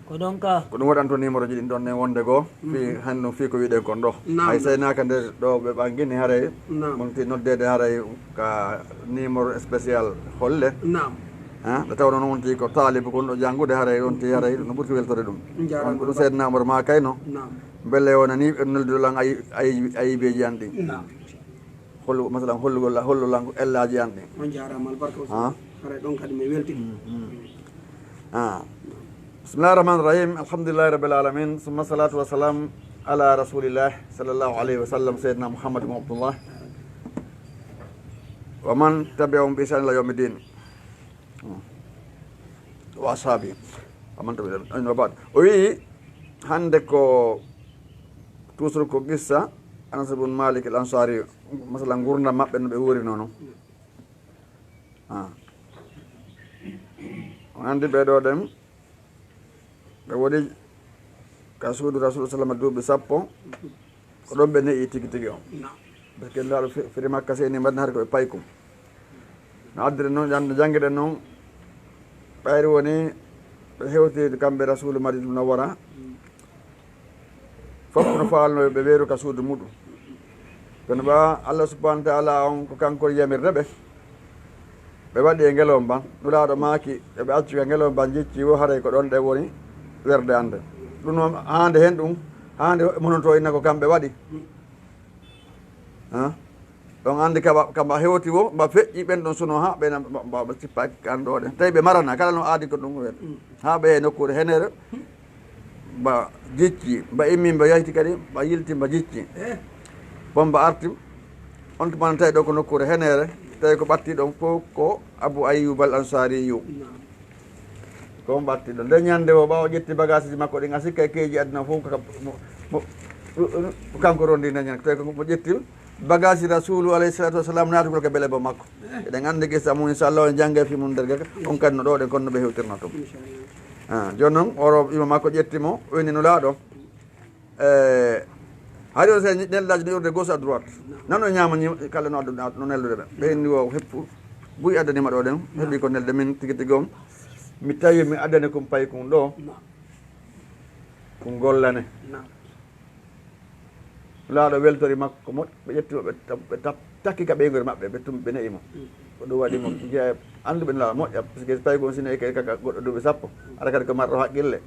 Ko ɗon ka. Ko ɗum waɗanto numéro ji ɗin ɗon nen wonde goo. Fii hannde ɗum fii ko wiɗen kon ɗo. Naam. Hay saynaaka nde ɗo ɓe ɓanngini haray. Naam. Mon ti noddeede haray ka numéro spécial holle. Naam. Ha, nde tawnoo noon wonti ko taalibu kon ɗo janngude haray wonti haray no ɓurti weltore ɗum. Njaaraama. On ko ɗum Seydina Umar maa kayno. Naam. Mbele wonani ɓe noddude lan ay-, ay-, ayibeeji an ɗin. Naam. Hollu-, masalan, hollugol la-, hollu lan ko ellaaji an ɗin. On jaaraama, albarka o. Ha? Haray ɗon kadi mi welti. Mm, mm. Ah. Bismillahir Rahmanir Rahim. Alhamdulillahi Rabbil Alamin. Summa salatu wa salam ala Rasulillah sallallahu alayhi wa sallam, Sayyidina Muhammad ibn Abdullah. Wa man tabi'ahum bi ihsan ila yawmiddin. Mm. Wa ashabi. Wa man tabi'ahum. Wa ba'd. O wi'i, hannde ko toujours ko qissa Anas ibn Malik al Ansari. Masalan, ngurdam maɓɓe no ɓe wuurinoo non. Ah. On anndi ɓee ɗoo ɗen, ɓe woni ka suudu Rasul sallam duuɓi sappo, ko ɗon ɓe ne'i tigi tigi on. Naam. Parce que Nulaaɗo fi-, firi Makka seyni mbaɗna hari ko ɓe paykum. No addiri noon, jannde janngiɗen noon, ɓayri woni ɓe hewti kamɓe Rasulu Madina Munawwara. Fof no faalno yo ɓe weeru ka suudu muɗum. Kono ɓa Allah subhanahu wa taala on ko kanko yamirde ɓe. Ɓe waɗi e ngelomba, Nulaaɗo maaki, yo ɓe accu ka ngelomba jicci wo haray ko ɗon ɗe woni werde annde. Ɗum noon haande heen ɗum, haande woɓɓe mononto inna ko kamɓe waɗi. Ha? Ɗon anndi kaba, kaba hewti wo, mba feƴƴi ɓen ɗon suno ha ɓe na, mba, mba, mba sippaaki kan ɗo ɗen. Tawi ɓe marana, kala no aadi ko ɗum wiyata. Ha ɓe e nokkuure henere, mba jicci, mba immi, mba yayti kadi, mba yilti, mba jicci. Bon mba arti, on tuma tawi ɗo ko nokkuure henere, tawi ko ɓatti ɗon fof ko Abu Ayyub al Ansari yu. Ko on ɓattiɗo. Nde ñande o, ɓaawo ƴetti bagaasiji makko ɗin, a sikka e keeji aduna fof, ko mo, mo, ko kanko rondi nde ñande. Tawi ko mo ƴetti bagaasi Rasulu alayhi salatu wasalam, naatugol ka bele bo makko. Eɗen anndi qissa mum, inchallah, en jannge fi mum nder gaka. On kadi no ɗo ɗen, kono no ɓe hewtirno ɗum. Ah, jooni noon, oro ima makko ƴetti mo, o inni Nulaaɗo. Eh, hari on se neldaaji no iwrude gauche à droite. Nano ñaama ñi-, kala no addu-, no neldude ɓe. Ɓe inni o heppu, buy addanima ɗo ɗen, heɓi ko nelde min tigi tigi on. Mi tawi mi addani kun paykun ɗo, kun gollane. Laaɗo weltori makko moƴƴo, ɓe ƴetti mo, ɓe ta-, ɓe ta-, takki ka ɓeynguure maɓɓe, ɓe tum-, ɓe ne'i mo. Ko ɗum waɗi mo jeya annduɓe no laaɗo moƴƴa, parce que paykun si ne'i kadi kaka goɗɗo duuɓi sappo, ara kadi ko marɗo haqqille.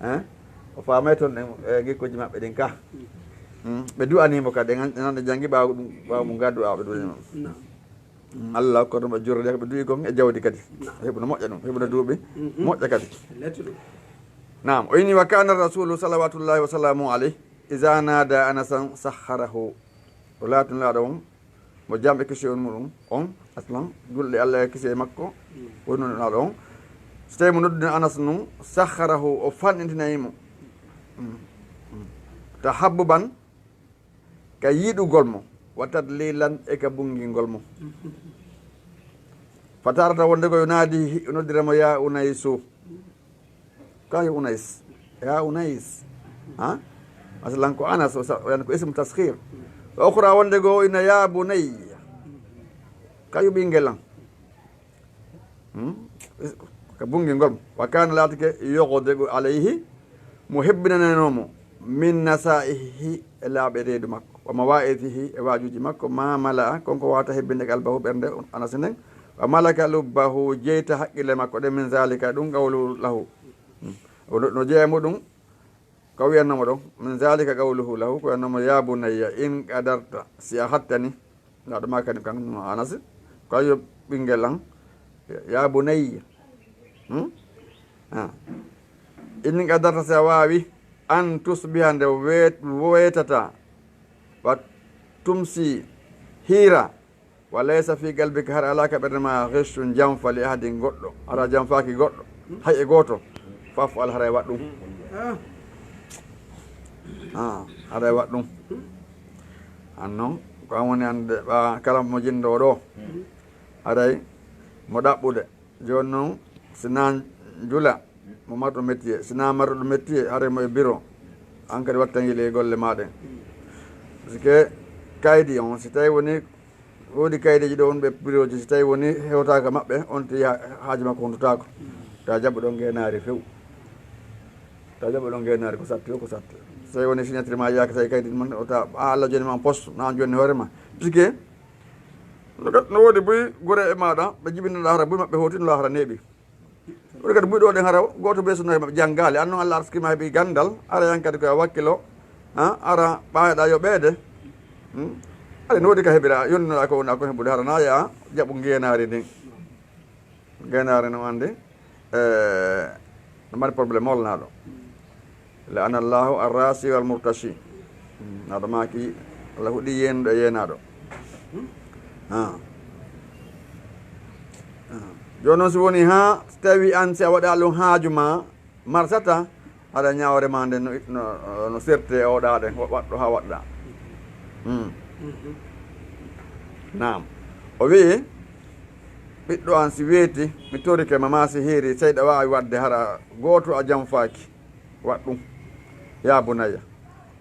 Hein? O faamay toon e, e ngikkuuji maɓɓe ɗin ka. Hmm. Ɓe du'anii mo kadi, en, en, en janngi ɓaawo ɗum, ɓaawo mo ngaddu ɓe du'anii mo. Hmm. Allah ko ɗum ɓe jurrode ko ɓe du'i kon e jawdi kadi. Heɓuno moƴƴa ɗum, heɓuno duuɓi moƴƴa kadi. Naam, o inni, "Wa kana rasulu salawatullahi wa salamu alayhi, iza nada anasan sakharahu." O laatino laaɗo on, mo jam e kisi on muɗum, on, aslan, julɗe Allah e kisi e makko, woni ɗum laaɗo on. So tawi mo noddino Anas nun, sakharahu, o fanɗintinay mo. Mm. Mm. Tahabbuban, ka yiɗugol mo, wa tadlilan e ka bungingol mo. Fatarata wonde ko yo naadi, o noddira mo ya Unaysu. Kayo Unays. Ya Unays. Ha? Masalan ko Anas, o sa-, o yan ko ismu taskhir. Wa ukhra wonde go ina ya bunayya. Kayo ɓinngel an. Hmm? Ka bungel ngol. Wa kana laatike yogodego alayhi, mo hebbinanano mo, min nasaihi e laaɓe reedu makko, wa mawaidihi e waajuuji makko, ma mala'a, kon ko wawata hebbinde qalbahu ɓernde Anas nden, wa malaka lubbahu jeyta haqqille makko ɗen, min zalika ɗum qawluhu lahu. Hmm. O no, no jeeya muɗum, ko wiyanno mo ɗon, min zalika qawluhu lahu, ko wiyanno mo, ya bunayya, in qadarta, si a hattani, Naaɗo maa kadi kan Anas, ko yo ɓinngel an, ya bunayya. Hmm? Ah. In qadarta, si a waawi, an tusbiha nde weet-, weetata, wa tumsi hiira, wa laysa fi qalbika, har alaa ka ɓernde ma ghishun janfa li ahadin goɗɗo, hara janfaaki goɗɗo, hay e gooto, faf'al, haray waɗ ɗum. Ah, haray waɗ ɗum. An noon, ko an woni annde ɓa kala mo jinndoo ɗo. Haray mo ɗaɓɓude. Jooni noon, si na jula, mo marɗo métier. Si na marɗo métier, haray mo e bureau. An kadi watta yile e golle ma ɗen. Parce que kaydi on, si tawi woni, woodi kaydeeji ɗo on ɓe bureau ji, si tawi woni hewtaaka maɓɓe, on ti ha-, haaji makko hontotaako. Ta jaɓɓo ɗon ngeenaari few. Ta jaɓɓo ɗon ngeenaari ko satti o, ko satti. Si tawi woni signature ma yaaka, tawi kaydi man, o ta, a Allah joni ma poste, na joni hoore ma. Parce que no, no woodi buy gure e maɗa, ɓe jibinɗa hara buy maɓɓe hoti no hara neeɓi. Woni kadi buy ɗo ɗen hara gooto be sunna maɓɓe janngaali. An noon Allah arsikima heɓi ganndal, ara yan kadi ko a wakkilo, ha, ara ɓaayoɗa yo ɓeede. Hmm? Aɗa no woodi ka heɓira, yonnoɗa ko wona ko heɓude hara na ya jaɓu ngeenaari ndin. Ngeenaari no anndi, eh, no mari problème molnaɗo. La'ana Allahu arrasi wal murtashi. Hmm, aɗa maaki Allah huɗi yeenuɗo e yeenaɗo. Ha. Ha. Jooni noon si woni ha, si tawi an si a waɗa ɗum haaju ma, marsata, aɗa ñaawre ma nde no, no, no serte e oɗa ɗen, wa-, waɗɗo ha waɗɗa. Hmm. Naam. O wi'i, ɓiɗɗo an si weeti, mi torike ma, ma si hiiri, seyɗa waawi waɗde hara gooto a janfaaki. Waɗ ɗum. Ya bunayya.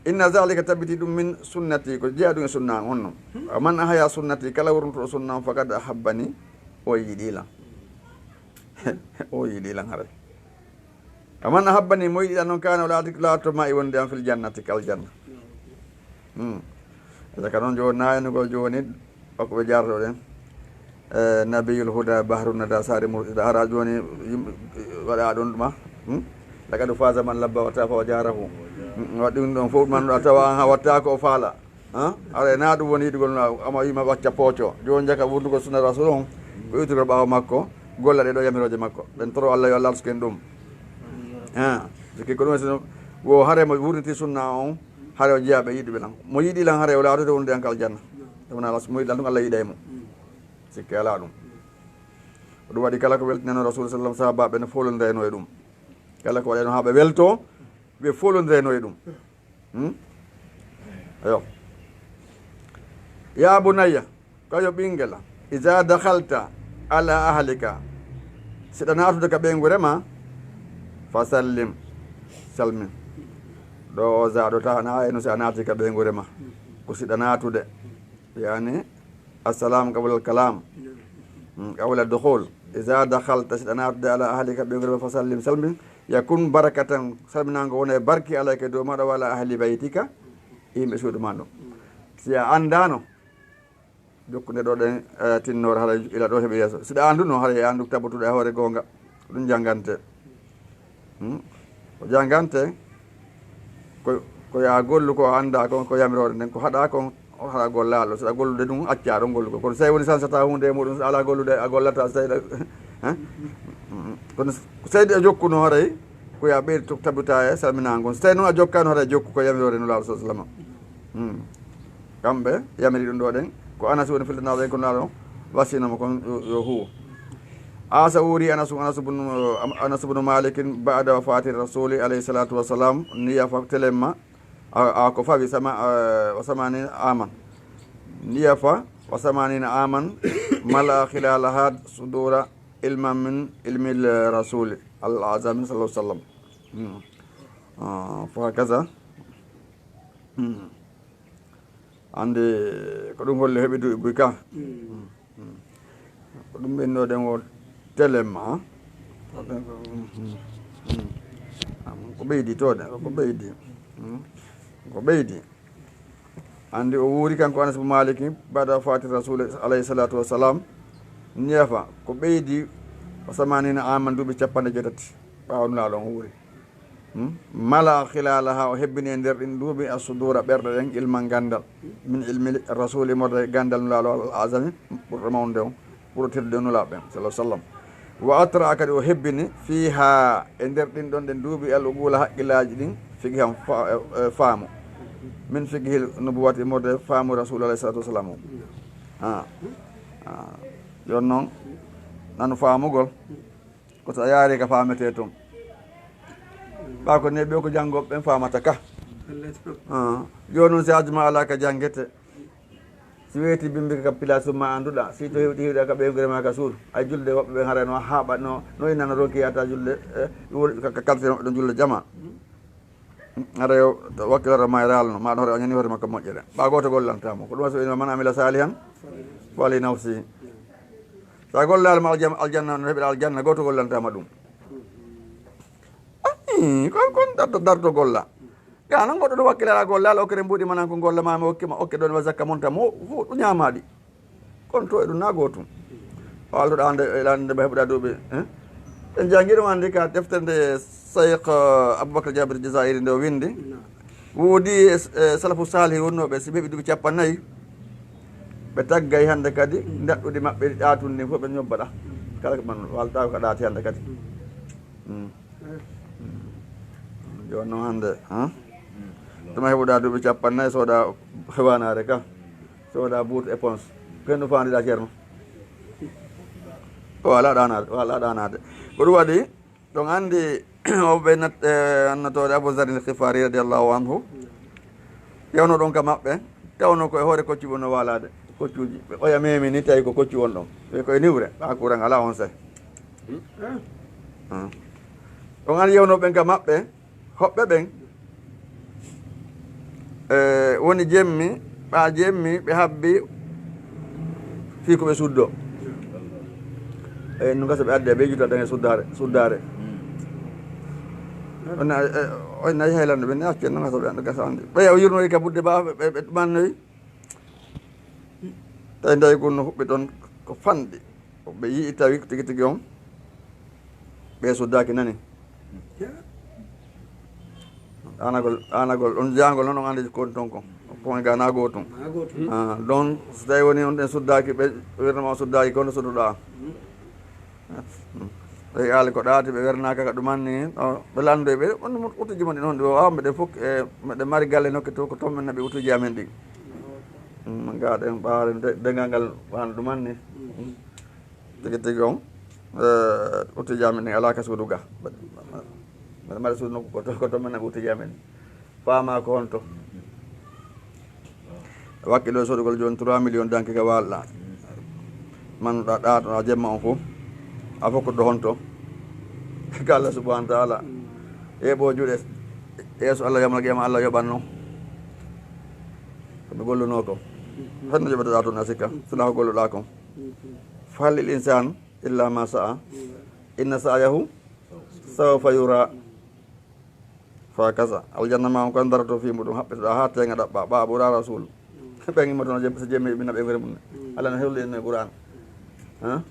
Inna zalika tabiti ɗum min sunnati, ko jeeya ɗum e sunna an on non. Wa man ahaya sunnati, kala wurntuɗo sunna on, faqad ahabbani, o yiɗi lan. O yiɗi lan haray. Wa man ahabbani, mo yiɗi lan non, kana o laati, laato ma e wonde an fil jannati, kal janna. Hmm. Ede ka noon jooni, nayanugol jooni, o ko ɓe jarto ɗen. Eh, Nabiyul Huda, Bahru Nada, Sari Murtada, hara jooni yimɓe waɗa ɗum ɗuma. Hmm? Laqad faza man labba wa tafa wa jarahu. Hmm, waɗi ɗum ɗon fof man a tawa an watta ko o faala. Ha? Ara na ɗum woni yiɗugol no ama yima wacca pooco. Jooni jaka wurdugol sunna Rasul on, ko ittugol ɓaawo makko, golla ɗe ɗo yamirooje makko. Ɓen toro Allah yo Allah arsuken ɗum. Ha? Sikki ko ɗum woni sino, wo hare mo wurniti sunna on, hare o jeyaa ɓe yiɗuɓe lan. Mo yiɗi lan hare o laatoto wonde an ka aljanna. Ɗum wona mo yiɗi lan ɗum Allah yiɗay mo. Sikki alaa ɗum. Ko ɗum waɗi kala ko weltinano Rasul sallam, sahabaɓe no folondirayno e ɗum. Kala ko waɗayno haa ɓe welto, ɓe folondirayno e ɗum. Hmm? Ayo. Ya bunayya, kayo ɓinngel, iza dakhalta ala ahlika, si ɗa naatude ka ɓeynguure ma, fa sallim, salmin. Ɗo o za ɗo ta na ayno si a naati ka ɓeynguure ma. Ko si ɗa naatude. Yani, assalam qabla al kalam. Hmm, qabla dukhul. Iza dakhalta, si a naatude, ala ahlika, ɓe ngel ma, fa sallim, salmin. Yakun barakatan, salminaango wona e barke alayka, dow maaɗa, wa ala ahli baytika, e yimɓe suudu ma ɗum. Si a anndaano, jokkunde ɗo ɗen, eh, tinnoore, haray ila ɗo heɓi yeeso. Si ɗa annduno, haray a anndu tabbatuɗo e hoore goonga. Ɗum janngante. Hmm? Ko janngante, ko, ko ya gollu ko annda kon, ko yamiroore nden, ko haɗa kon, o haɗa gollaaɗo. Si ɗa gollude ɗum, accaa ɗon gollu ko. Kono si tawi woni sansata huunde e muɗum, si alaa gollude, a gollata, si tawi ɗa, eh? Kono si tawi a jokkuno, haray ko ya ɓeydi to tabbita e salminaango ngon. Si tawi noon a jokkaano, haray jokku ko yamiroore Nulaaɗo, sallallahu alaihi wasallam. Hmm. Kamɓe yamiri ɗum ɗo ɗen. Ko Anas woni filtanaaɗo en, ko Nulaaɗo wasiyno mo kon yo, yo huuwo. Asa wuri Anas, Anas ibn, Anas ibn Malik ba'da wafati Rasuli alayhi salatu wa salam, niyafa telemma, a, a, ko fawi sama, a, wa samanina aman. Niyafa wa samanina aman, mala khilalaha sudura ilman min ilmi Rasuli al azami, sallallahu alaihi wasallam. Hmm. Ah, fa kaza. Hmm. Annde ko ɗum holli heɓi duuɓi buy ka. Mm. Mm. Ko ɗum ɓennoɗen o telemma. Ko ɓeydi to de, ko ɓeydi. Mm. Ko ɓeydi. Anndi o wuuri kanko Anas bin Maliki, bada fati Rasul alayhi salatu wassalam, neefa ko ɓeydi o samanina aman, duuɓi capanɗe jeetati ɓaawo Nulaaɗo on wuuri. Hmm? Mala khilalaha, o hebbini e nder ɗin duuɓi, as-sudura, ɓerɗe ɗen, ilman, ganndal, min ilmi Rasuli, morde ganndal Nulaaɗo al azami, ɓurɗo mawnude on, ɓurɗo teddude Nulaaɓe ɓen, sallallahu alaihi wasallam. Wa atra, kadi o hebbini, fiha, e nder ɗin ɗon ɗen duuɓi, al uqula, haqqillaaji ɗin, fiqhan, fa-, e, e, faamu, min fiqhil nubuwati, morde faamu Rasul alayhi salatu wasalam o. Ha. Ha. Yon noon, nanu faamugol. Ko so a yaari ka faametee toon. Ɓaa ko neeɓi o ko janngooɓe ɓen faamata ka. Ah, jooni noon si a juma alaa ka janngete. Si weeti bimbi ka place ma annduɗaa, si to hewti hewti ka ɓeynguure ma ka suudu. Ay julde woɓɓe ɓen haray no haaɓa no, no inna no ronki yaata julde, eh, wol-, ka, ka kalfin maɓɓe ɗon julde jama. Haray o wakkilata ma e raalno, ma ɗon haray o ñani hoore makko moƴƴere. Ɓaa gooto gollanta mo. Ko ɗum waɗi so inna man amila salihan fali nafsi. Sa gollaali ma aljam-, aljanna, no heɓira aljanna, gooto gollanta ma ɗum. Ayi, kon, kon darto, darto golla. Ga non goɗɗo ɗo wakkilata gollaali, okkere mbuuɗi manan ko golla ma, mi okki ma, okke ɗon wa zakka mon tan, mo, fo, ɗum ñaamaɗi. Kono to e ɗum na gootum. O alluɗo ande, e ande mba heɓuɗa duuɓi, eh? En janngi ɗum andi ka deftere nde Cheikh, eh, Aboubacar Jabir Jazairi nde o windi. Naam. Woodi e, e salafu salihi wonnooɓe, si ɓe heɓi duuɓi cappannayi, ɓe taggay hannde kadi ndaɗɗudi maɓɓe ɗi ɗaatun ndin fof ɓe ñobba ɗa. Kala ko ɓan walta ko ɗaati hannde kadi. Mm. Mm. Jooni noon hannde, ha? Tuma heɓuɗa duuɓi cappannayi, sooda hewanare ka. Sooda buutu éponge. Ko hen ɗum faandiɗa, Ceerno? O alaa ɗaanaade, o alaa ɗaanaade. Ko ɗum waɗi, ɗon anndi o ɓe nat-, eh, annatoore Abu Zarin al Ghifari radiyallahu anhu. Yewno ɗon ka maɓɓe, tawno ko e hoore koccu wonno waalaade. Koccuuji, ɓe oya memi ni, tawi ko koccu won ɗon. Ɓe koye niwre, ɓa courant alaa on seh. Hmm. Ɗon anndi yewno ɓen ka maɓɓe, hoɓɓe ɓen, e, woni jemmi, ɓa jemmi, ɓe habbi fii ko ɓe suddo. E, no gasa ɓe adde, ɓe juta dañe suddaare, suddaare. On na, e, on na yahay lande, ɓe ne acce, no gasa ɓe anda gasa ande. Ɓe yaw yurnoyi ka budde ba, ɓe, ɓe, ɓe mannoyi. Tawi ndawi gonno huɓɓe ɗon ko fanɗi. Ɓe yi'i tawi tigi tigi on, ɓe suddaaki nani. Ɗaanagol, ɗaanagol, ɗon jaangol noon, on anndi ko woni toon kon. Kon e ga na gootum. Na gootum. Ah, ɗon, so tawi woni on ɗen suddaaki, ɓe wirnama on suddaaki, kono sudduɗaa. Mm. Ɓe yaali ko ɗaati, ɓe wernaaka ka ɗuman ni, o, ɓe landoyi ɓe, on mo utuji mon ɗin on, ɗo, ah, mbeɗe fof, e, mbeɗe mari galle nokke to, ko toon min naɓi utuji amen ɗin. Mm, ga ɗen ɓaare de-, dengal ngal wano ɗuman ni. Mm. Tigi tigi on, eh, utuji amen ɗin alaa ka suudu ga. Mbeɗa mari suudu nokku ko to, ko to men utuji amen. Faama ko honto. Wakkilo sodugol jooni trois millions danki ka walɗa. Man ɗa, ɗa, ɗa jemma on fof. A fof ko ɗo honto. Ka Allah subhanahu wa ta'ala. Yeɓo juuɗe. Yeeso Allah yawmal qiyama Allah yoɓanno. Ko ɓe golluno ko. Honno yoɓata ɗa toon a sikka. Sona ko golluɗa kon. Fal lil insan. إلا ما سعى إن سعيه سوف يرى. Fa kasa aljanna ma on ko daroto fi muɗum, haɓɓitoɗa ha tenga ɗaɓɓa ɓa ɓura rasul. Ɓen immotono so jemi ɓe naɓe ngure mum. Allah no hewli en e Qur'an. Ha?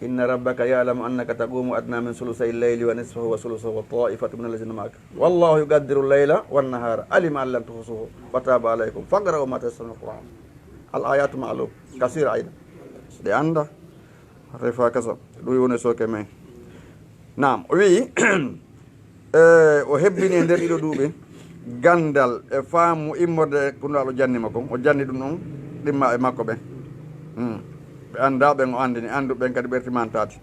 إن ربك يعلم أنك تقوم أدنى من ثلثي الليل ونصفه وثلثه وطائفة من الذين معك والله يقدر الليل والنهار علم أن لن تحصوه فتاب عليكم فاقرؤوا ما تيسر من القرآن. الآيات معلوم كثيرة أيضا. Ɗe anda. Refa kasa. Ɗum woni soke men. Naam, o wi'i, e, o hebbini e nder ɗiɗo duuɓi gandal e faamu immorde ko Nulaaɗo janni mo kon. O janni ɗum ɗon ɗimma e makko ɓen. Hmm. Ɓe anndaa ɓen, o anndini, anndu ɓen kadi ɓerti mantaati.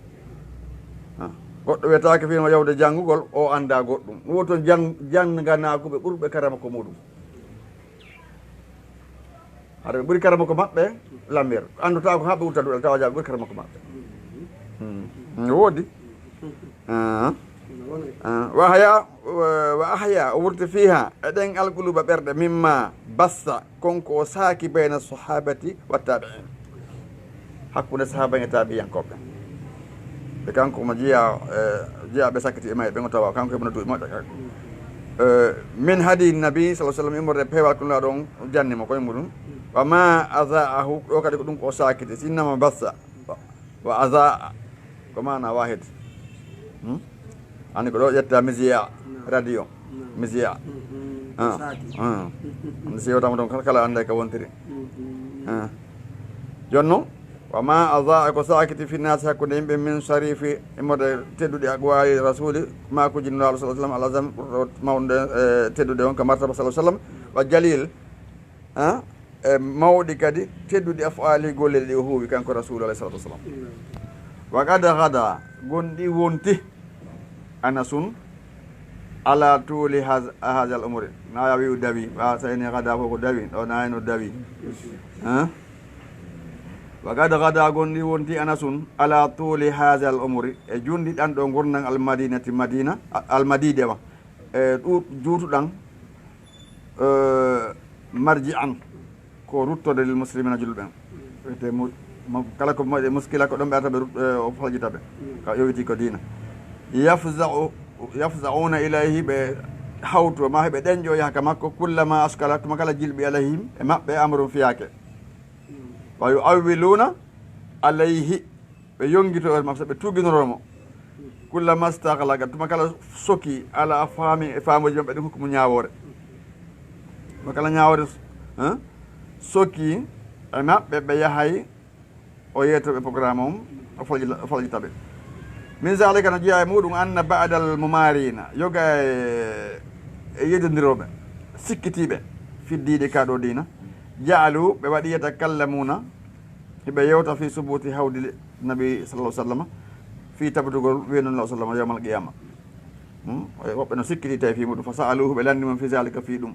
Ha. Goɗɗo wiyetaake fiino yawde janngugol, o anndaa goɗɗum. Ɗum woni toon jan-, jannganaaku ɓe ɓurɓe karama ko muɗum. Hara ɓe ɓuri karama ko maɓɓe, lamir. Anndutaa ko haa ɓe wurta duɗal, tawa jaa ɓe ɓuri karama ko maɓɓe. Hmm. No woodi. Ah. Ah. Wa ahya, wa, wa ahya, o wurti fiha, e ɗen alquluba ɓerɗe, mimma bassa, kon ko o saaki bayna sahabati wa tabi'in. Hakkunde sahaba en e tabi'inkoɓe. Ɓe kanko mo jiya, eh, jiya ɓe sakkiti e may, ɓe ngo tawa, kanko e mo no duuɓi moƴƴa. Eh, min hadi nabi sallallahu alaihi wasallam, immorde peewal ko Nulaaɗo on janni mo koye muɗum. Wa ma azaahu, ɗo kadi ko ɗum ko o saakiti, sinnama bassa. Wa, wa azaa, ko maana wahid. Hmm? Ani ko ɗo ƴetta misiya, radio. Misiya. Ah, ah. Nde si yewtama toon kala, kala annday ka wontiri. Ah. Jooni noon, wa ma azaa ko saakiti fi naasi hakkunde yimɓe min sharifi, immorde tedduɗi aqwaali rasuli, maakuuji Nulaaɗo sallallahu alaihi wasallam, al azam, ɓurɗo mawnude, eh, teddude on ka martaba sallallahu alaihi wasallam, wa jalil, ah, e mawɗi kadi tedduɗi afaali golle ɗi o huuwi kanko Rasulu alayhi salatu wasalam. Wa qad ghada, gonɗi wonti, Anasun, ala tuli haz-, hazal umuri. Na ya wi'u dawi, wa sayni ghada fof ko dawi, ɗo na eno dawi. Hein? Wa qad ghada, gonɗi wonti, Anasun, ala tuli hazal umuri, e jundi ɗan ɗo ngurnan al madinati madina, a-, al madide wa. E ɗu-, juutuɗan, eh, marji'an, ko ruttorde lil muslimina, julɓe ɓen. Wiyete mu-, mo-, kala ko moƴƴe muskila, ko ɗon ɓe arta ɓe rut-, eh, o faljita ɓe. Ka yowiti ko diina. Yafza'u, yafza'una ilayhi, ɓe hawto, ma heɓe ɗenƴo yaha ka makko, kullama askala, tuma kala jilɓi alayhim, e maɓɓe amrun fiyaake. Wa yu'awwiluna alayhi, ɓe yongito e makko, ɓe tuginoro mo. Kullama staghlaqa, tuma kala soki, ala afhami, e faamuji maɓɓe ɗin, hukmu ñaawoore. Tuma kala ñaawoore, hein, soki e maɓɓe, ɓe yahay, o yeeto ɓe programme on, o faljita, o faljita ɓe. Min zalika, no jeyaa e muɗum, anna ba'dal mumarina, yoga e, e yeddondirooɓe, sikkitiiɓe, fi diini, ka ɗo diina, ja'alu, ɓe waɗi yatakallamuna, hiɓe yewta fi subuti hawdi nabi sallallahu alaihi wasallam, fi tabitugol weendu Nulaaɗo sallam yawmal qiyama. Hmm? Woɓɓe no sikkiti tawi fi muɗum, fa sa'aluhu, ɓe lanndi mo fi zalika, fi ɗum.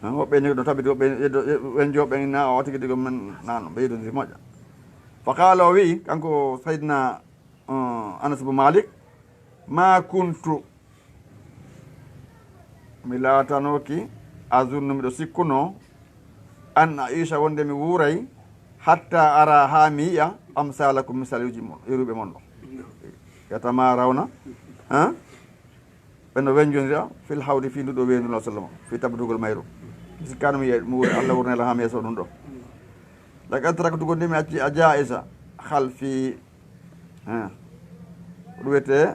Ah, woɓɓe ni ɗo tabiti, woɓɓe yeddo, wenjo ɓen na o tigi tigi men nano, ɓe yeddondiri moƴƴa. Fa qala, o wi'i, kanko Sayyidina, uh, Anas ibn Malik, ma kuntu, mi laatanooki, azunnu, miɗo sikkuno, an aisha, wonde mi wuuray, hatta ara, haa mi yi'a, amsalakum, misaluuji mon, iruɓe mon ɗo. Yatamarawna, ha? Ɓe no wenjondira fil hawdi, fii ndu ɗo weendu, sallallahu alaihi wasallam, fii tabitugol mayru. Mi sikkaano mi yi'a, mi wuura, Allah wurnela haa mi yeeso ɗum ɗo. Laqad taraktu, gonɗi mi acci, a jaa'isa khalfi. Ha. Ko ɗum wiyetee,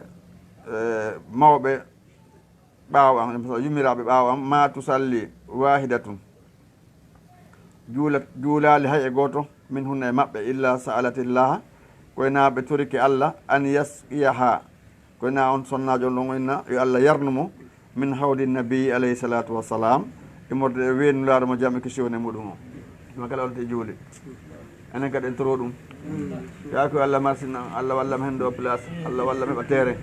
eh, mawɓe ɓaawo am, yummiraaɓe ɓaawo am, ma tusalli wahidatun. Juula-, juulaali hay e gooto min hunna e maɓɓe, illa sa'alatillaha, koye na ɓe torike Allah, an yasqiyaha, koye na on sonnaajo on ɗon inna, yo Allah yarnu mo, min hawdi nabi alayhi salatu wassalam, immorde e weendu Nulaaɗo mo, jam e kisi woni e muɗum o. Ɗum kala on te juuli. Enen kadi en toro ɗum. Yaa ko Allah marsinan, Allah walla mi hen ɗo place, Allah walla mi heɓa terrain.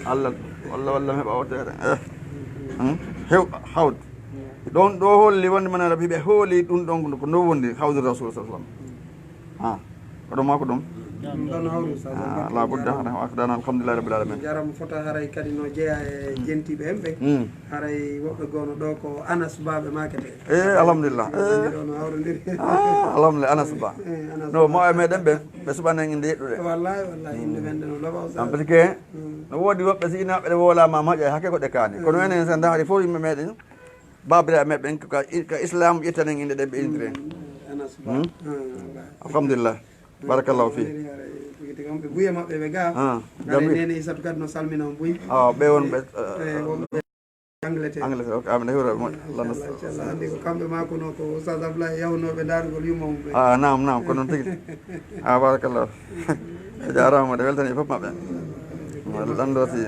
Allah, Allah walla mi heɓa o terrain. Eh. Hmm? Hew, hawd. Ɗon ɗo holli wonde mana Rabbi ɓe hooli ɗum ɗon ko no wondi hawdu Rasul sallallahu alaihi wasallam. Ha. Ko ɗum ma ko ɗum. Ɗon hawri, Oustaz. Ah, Albarka, la budda, jarama. Alhamdulillah rabbil alamin. Jarama fota haray kadi no jeeya e jentiiɓe en ɓe. Mm. Haray woɓɓe goono ɗo ko Anas Ba ɓe maakete. Eh, alhamdulillah. Andi ɗo no hawrondiri. Ah, alhamdulillah, Anas Ba. Eh, Anas No, Ba. Mawɓe meɗen ɓe, ɓe suɓanen inde yeɗɗude. Wallahi, wallahi, inde men ɗe no loɓa, Oustaz. Am, parce que no woodi woɓɓe si ina ɓe wowlama moƴƴa hakke ko ɗe kaani. Kono enen sen dahri fof yimɓe meɗen, babiraɓe meɗen ko ka, ka Islam ƴettanen inde ɗen ɓe intire. Mm, Anas Ba. Hmm? Ah, wallahi. Alhamdulillah. Barakallahu fi. Woniri haray, tigi tigi on ɓe buye maɓɓe ɓe ga. Ah, Haray jambi. Nene Isatu kadi no salmina on buy. Ah, ɓe won ɓe, Eh, eh, wonɓe Angleterre. Angleterre, ok, amin hewra mo. Inchallah, inchallah. Andi ko kamɓe ma kono ko Oustaz Abdoulaye yawnoɓe darugol yumma mum ɓe. Ah, naam, naam, ko noon tigi. Ah, barakallahu. A jarama, de weltani fof maɓɓe. Wala ɗan ɗo si,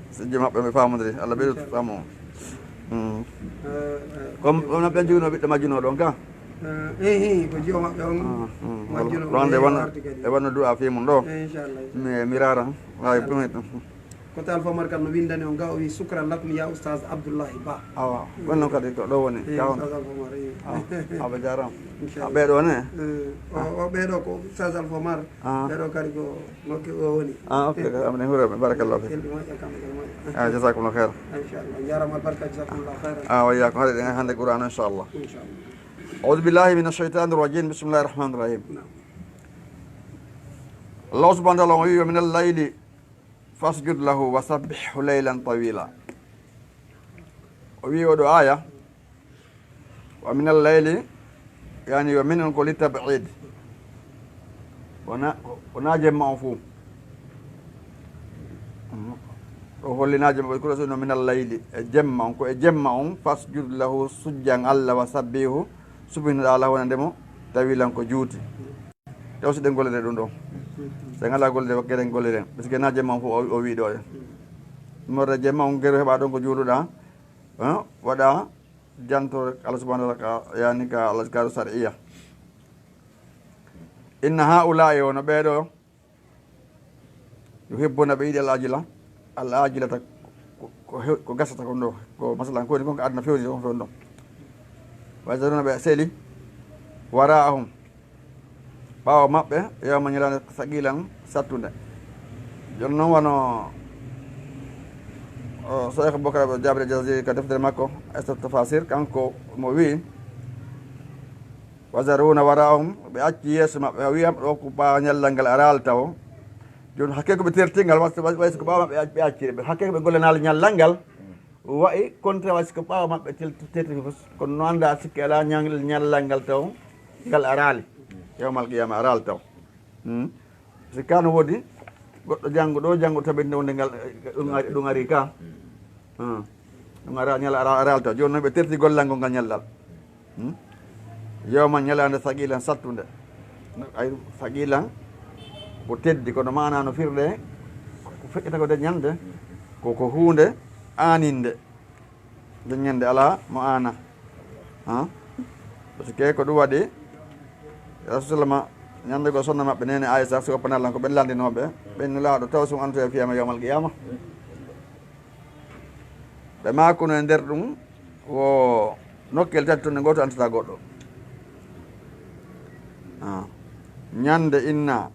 si jom maɓɓe ɓe famodiri, Allah ɓeydu famu. Mm. Eh, eh. Comme, comme ɓen jogino ɓiɗɗo majjuno ɗon ka? Eh, eh, eh, ko jiwo maɓɓe on. Ah, mm. Majjuno Ɗon on de yehi wano, warti kadi. E wano du'a fi mum ɗo. Eh, inchallah, inchallah. Mi, mi rara. Waawi Inchallah. ɗum. Koto Alpha Omar kan no windani on ga, o wi, "Sukran lakum ya Oustaz Abdoulaye Ba." Awa, ɗon noon kadi ko ɗo woni. Eh, Ka on. Oustaz Alpha Omar, eh. Ah, awa jarama. Inchallah. Ah, ɓeɗo ne? Eh, o, o ɓeɗo ko Oustaz Alpha Omar. Ah. Ɓeɗo kadi ko ngokke o woni. Ah, ok, ok. Amin hurɓe, barakallahu fik. Kelɗi moƴƴa, kamɓe kadi moƴƴa. Ah, jazakumullahu khair. Inchallah. Jarama albarka, jazakumullahu khairan. Ah, wa iyyakum. Hade ɗen hande Qur'an, inchallah. Inchallah. أعوذ بالله من الشيطان الرجيم. بسم الله الرحمن الرحيم. Naam. Allah subhanahu wa ta'ala o wi, "Wa minal layli fasjud lahu wa sabbihu laylan tawila." O wi oɗo aya, "Wa minal layli," yani wa min on ko li tab'id. Wona, wona jemma on fof. O holli na jemma, o kula suno minal layli. E jemma on, ko e jemma on, fasjud lahu, sujjan Allah, wa sabbihu, subhinaɗa Allah wonande mo, tawilan ko juuti. Taw si ɗen gollere ɗum ɗo. So en ala gollere, wakkere en gollere. Parce que na jemma on fof o, o wi ɗo. Morde jemma on gero heɓa ɗon ko juuluɗa. Hein? Waɗa janto Allah subhanahu wa ta'ala ka, yani ka Allah ka shar'iyya. Inna haula'i, wono ɓeɗo, yuhibbuna, ɓe yiɗi al ajila, al ajilata, ko, ko hew-, ko gasata kon ɗo, ko masalan ko woni kon ko aduna fewni on ɗon. Wa yazaruna, ɓe seli, wara'ahum, ɓaawo maɓɓe, yawma, ñalaande, saqilan, sattunde. Jooni noon wano, o, Cheikh Boubacar Jabir Jaziri ka deftere makko, Asr Tafasir, kanko mo wi, "Wa yazaruna wara'ahum," ɓe acci yeeso maɓɓe, o wiyam ɗo ko ɓaawo ñallal ngal araali taw. Jooni hakke ko ɓe tertingal, wa-, wa-, way so ko ɓaawo maɓɓe ac-, ɓe acciri ɓe. Hakke ko ɓe gollanaali ñallal ngal. Wayi kontra wa si ko ɓaawo maɓɓe tel-, terti fof. Kono no annda sikki alaa ñal-, ñallal ngal taw, ngal araali. Yawmal qiyama araali taw. Hmm. Si ka no woodi, goɗɗo janngo ɗo, janngo tabitinde wonde ngal, eh, ɗum ari, ɗum ari ka. Hmm. Ɗum ara, ñal ara, araali taw. Jooni noon ɓe terti gollal ngol ngal ñallal. Hmm? Yawma, ñalaande, saqilan, sattunde. Ay, saqilan ko teddi, kono maana no firde ko feƴƴata ko de ñande, ko, ko huunde aaninde. Nde ñande alaa mo aana. Ha? Parce que ko ɗum waɗi, Rasul sallama, ñande go sonna maɓɓe nene Aisha, si oppanaa lan ko ɓen lanndinooɓe, ɓen Nulaaɗo taw sum antoya fiyama yawmal qiyama. Ɓe maakuno e nder ɗum, wo nokkel tati ton, gooto antata goɗɗo. Ah. Ñande inna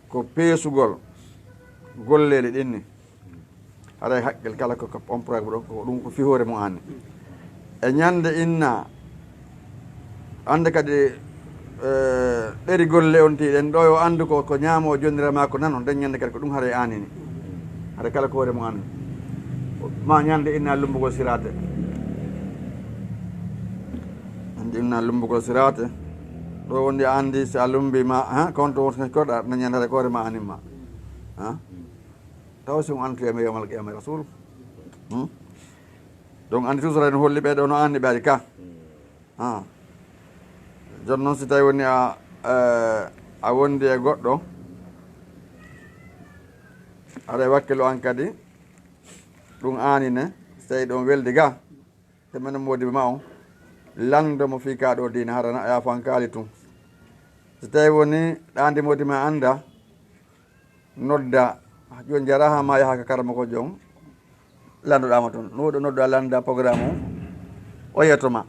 ko peesugol golleeli ɗin ni. Haray haqqil kala ko, ko on programme ɗo, ko ɗum ko fihoore mum anne. E ñande inna, annde kadi, eh, ɗeri golle on ti ɗen ɗo, yo anndu ko, ko ñaamo jonnira ma ko nano, nden ñande kadi ko ɗum haray aanini. Haray kala ko hoore mum anne. Ma ñande inna lumbugol siraate. Ñande inna lumbugol siraate. Ɗo wondi anndi si a lumbi ma, ha, konto won ko ɗa, na ñande haray ko hoore ma anin ma. Ha? Taw si on antoyama yawmal qiyama rasul. Hmm? Donc anndi toujours no holli ɓe ɗo no anni ɓe ari ka. Ah. Jooni noon si tawi woni a, eh, a wondi e goɗɗo, aɗa e wakkilo an kadi, ɗum aanine, si tawi ɗon weldi ga, te menen moodi ma on, lanndo mo fii kaa ɗo diina harana, a yaafo an kaali tun. Si tawi woni ɗaandi moodi ma annda, nodda, jooni jaraha ma yaha ka karamoko jon, lanndoɗaa mo toon. No woɗɗo nodda lannda programme o, o yetto ma.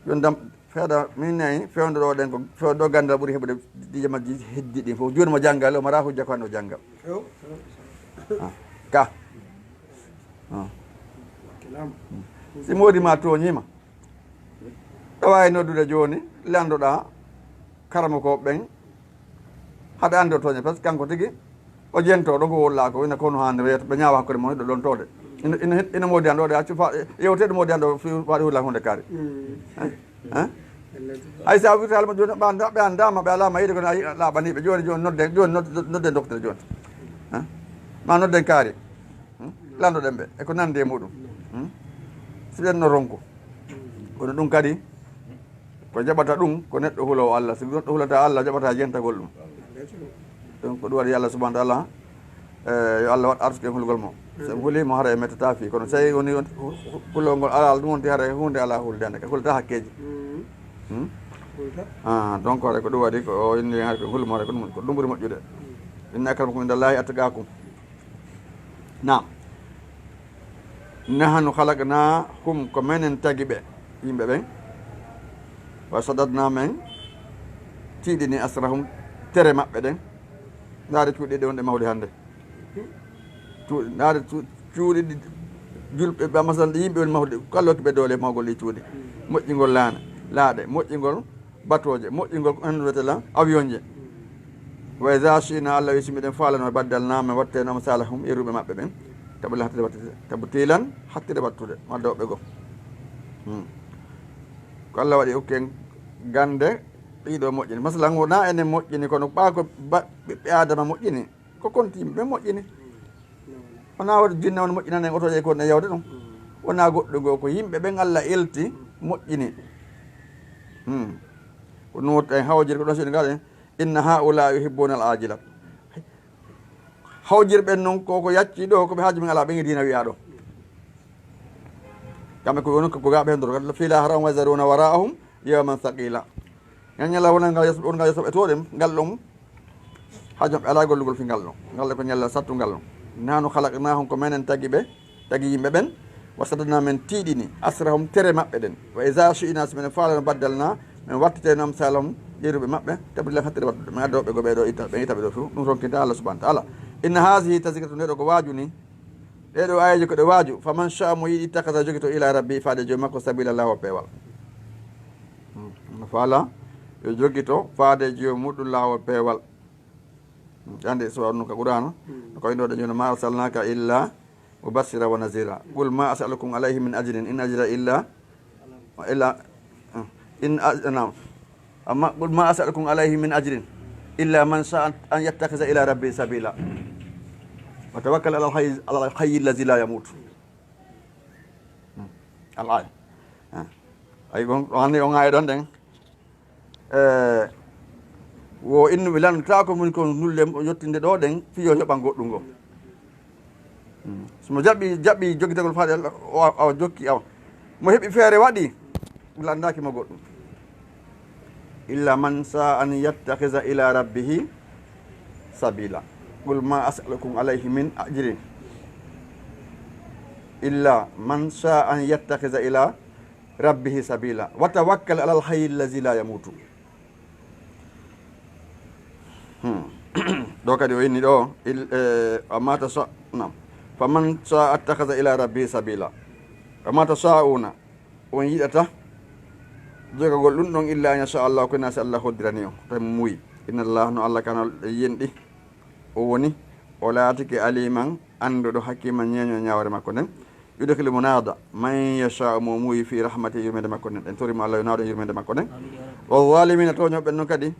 Jooni dam, Seeɗa, min nayi, fewndo ɗo ɗen ko, fewndo ɗo ganndal ɓuri heɓude diije majji heddi ɗin fof. Jooni mo janngal, o mara hujja ko hannde o janngal. Ah, ka. Ah. Si moodi ma tooñiima, ɗo waawi noddude jooni, lanndoɗaa karamokooɓe ɓen, haɗa anndi o tooña, parce que kanko tigi, o jentoo ɗon ko wolla ko, ina kono hannde weeto, ɓe ñaawa hakkunde mon, hiɗo ɗon toode. Ina, ina, ina moodi an ɗo, ɗe accu fa-, yewteede moodi an ɗo, fi-, waɗi hulla hunde kaari. Hein? Hay sa wirtaali mo jooni, ɓe annda, ɓe anndaama, ɓe alaama yiide kono a yi-, a laaɓanii ɓe. Jooni, jooni nodden, jooni nod-, nodden docteur jooni. Hein? Ma nodden kaari. Hmm? Lanndo ɗen ɓe, e ko nandi e muɗum. Hmm? Si ɓen no ronku. Kono ɗum kadi, ko jaɓata ɗum, ko neɗɗo hulowo Allah. Si neɗɗo hulata Allah, jaɓata jentagol ɗum. Donc, ko ɗum waɗi Allah subhanahu wa ta'ala, eh, yo Allah waɗ arsude hulgol mo. So en huli mo, hara e mettata fii. Kono so tawi woni on hu-, hu-, hulol ngol alaa, ɗum wonti hara e huunde alaa hulde hannde. Kadi hulata hakkeeji. Hmm? Ah, donc, hara ko ɗum waɗi, ko o inni hara ko hul mo, hara ko ɗum, ko ɗum ɓuri moƴƴude. Inna akramakum indallahi atqakum. Naam. Nahnu khalaqnahum, ko menen tagi ɓe, yimɓe ɓen. Wa shaddadna, men tiiɗini asrahum, tere maɓɓe ɗen. Ndaare cuuɗi ɗi wonɗe mahde hannde. Cuuɗi, ndaare cu-, cuuɗi ɗi julɓe, ba, masalan, ɗi yimɓe woni mahde, kala hokki ɓe doole mahgol ɗi cuuɗi. Moƴƴingol laana, laaɗe, moƴƴingol batooje, moƴƴingol ko en wiyata la avion je. Wa iza shi'na, Allah wi, si miɗen faalano, baddalna, min wattayno amsalahum, yeruɓe maɓɓe ɓen, tabdila, hattude wattude, tabtilan, hattude wattude, wadda woɓɓe goo. Hmm. Ko Allah waɗi, okken gannde, ɗiɗo moƴƴini. Masalan, wonaa enen moƴƴini, kono ɓaa ko ba-, ɓiɓɓe Aadama moƴƴini, ko konti yimɓe ɓen moƴƴini. Wonaa wata jinne on moƴƴinani en oto e ko ne yawde ɗum. Wonaa goɗɗum goo, ko yimɓe ɓen Allah elti moƴƴini. Hmm. Ko nooti en hawjiri ko ɗon sini ngal en, inna haula yuhibbuna al ajila. Hawjirɓe ɓen non ko, ko yacci ɗo, ko ɓe haaju men alaa, ɓen e diina wiyaa ɗo. Kamɓe ko woni ko gaaɓe hen ɗo, fii la haram wa zaruna wara'ahum yawman thaqila. Ngal ñalla wonal ngal yeeso, wonal ngal yeeso ɓe tooɗen, ngal ɗon haaju maɓɓe alaa gollugol fii ngal ɗon. Ngal ɗon ko ñalla sattungal ɗon. Nahnu khalaqnahum, ko menen tagi ɓe, tagi yimɓe ɓen. Wa shaddadna, men tiiɗini, asrahum, tere maɓɓe ɗen. Wa iza shi'na, si men faalano, baddalna, men wattitayno amsalahum, yeruɓe maɓɓe, tabdila, hattude wattude. Men adda woɓɓe goo ɓee ɗo itta, ɓe itta ɓe ɗo fuu. Ɗum ronkinta Allah subhanahu wa ta'ala. Inna hazihi tazkiratu, nde ɗo ko waajuni. Ɗee ɗoo aayeeje ko ɗe waaju. Faman sha'a, mo yiɗi, ittakhadha, jogito, ila rabbi, faade joom makko, sabila, laawol peewal. Hmm. No faala, yo jogito, faade joom muɗum laawol peewal. Hmm. Andi so ɗum ka Qur'aana. Hmm. Ko inɗo ɗe jooni, ma arsalnaka illa mubashira wa nazira. Qul ma as'alukum alayhi min ajrin, in ajriya illa, illa, hmm. In aj-, naam. Amma, qul ma as'alukum alayhi min ajrin illa man sha'a an yattakhidha ila rabbi sabila. Wa tawakkal ala al-hayy, ala al-hayy allazi la yamut. Hmm. Al-ayat. Ah. Ay, bon, on, on aaya ɗon ɗen. Eh, wo innu mi lanndata ko mun ko nulle mo yottinde ɗo ɗen, fiyo heɓan goɗɗum ngo. Hmm. So mo jaɓi, jaɓi jokkitagol faade Allah, o, o jokki awa. Mo heɓi feere waɗi, lanndaaki mo goɗɗum. Illa man sha'a an yattakhidha ila rabbihi sabila. Qul ma as'alukum alayhi min ajrin. Illa man sha'a an yattakhidha ila rabbihi sabila. Wa tawakkal ala al-hayy allazi la yamutu. Hmm. Ɗo kadi o inni ɗo, il-, eh, wa ma tasha-, naam. Faman sha'a attakhadha ila rabbihi sabila. Wa ma tasha'una, on yiɗata jogagol ɗum ɗon illa an yasha Allah, ko hinaa si Allah hoddirani on, tawi mo muuyi. Inna Allah, no Allah kana yenɗi, o woni, o laatike aliman, annduɗo, hakiman, ñeeño ñaawre makko nden. Yudkhilu mo naada, man yasha'u, mo muuyi, fi rahmati, yurmeende makko nden. En tori mo Allah yo naado yurmeende makko nden. Wa zalimina, tooñooɓe ɓen non kadi,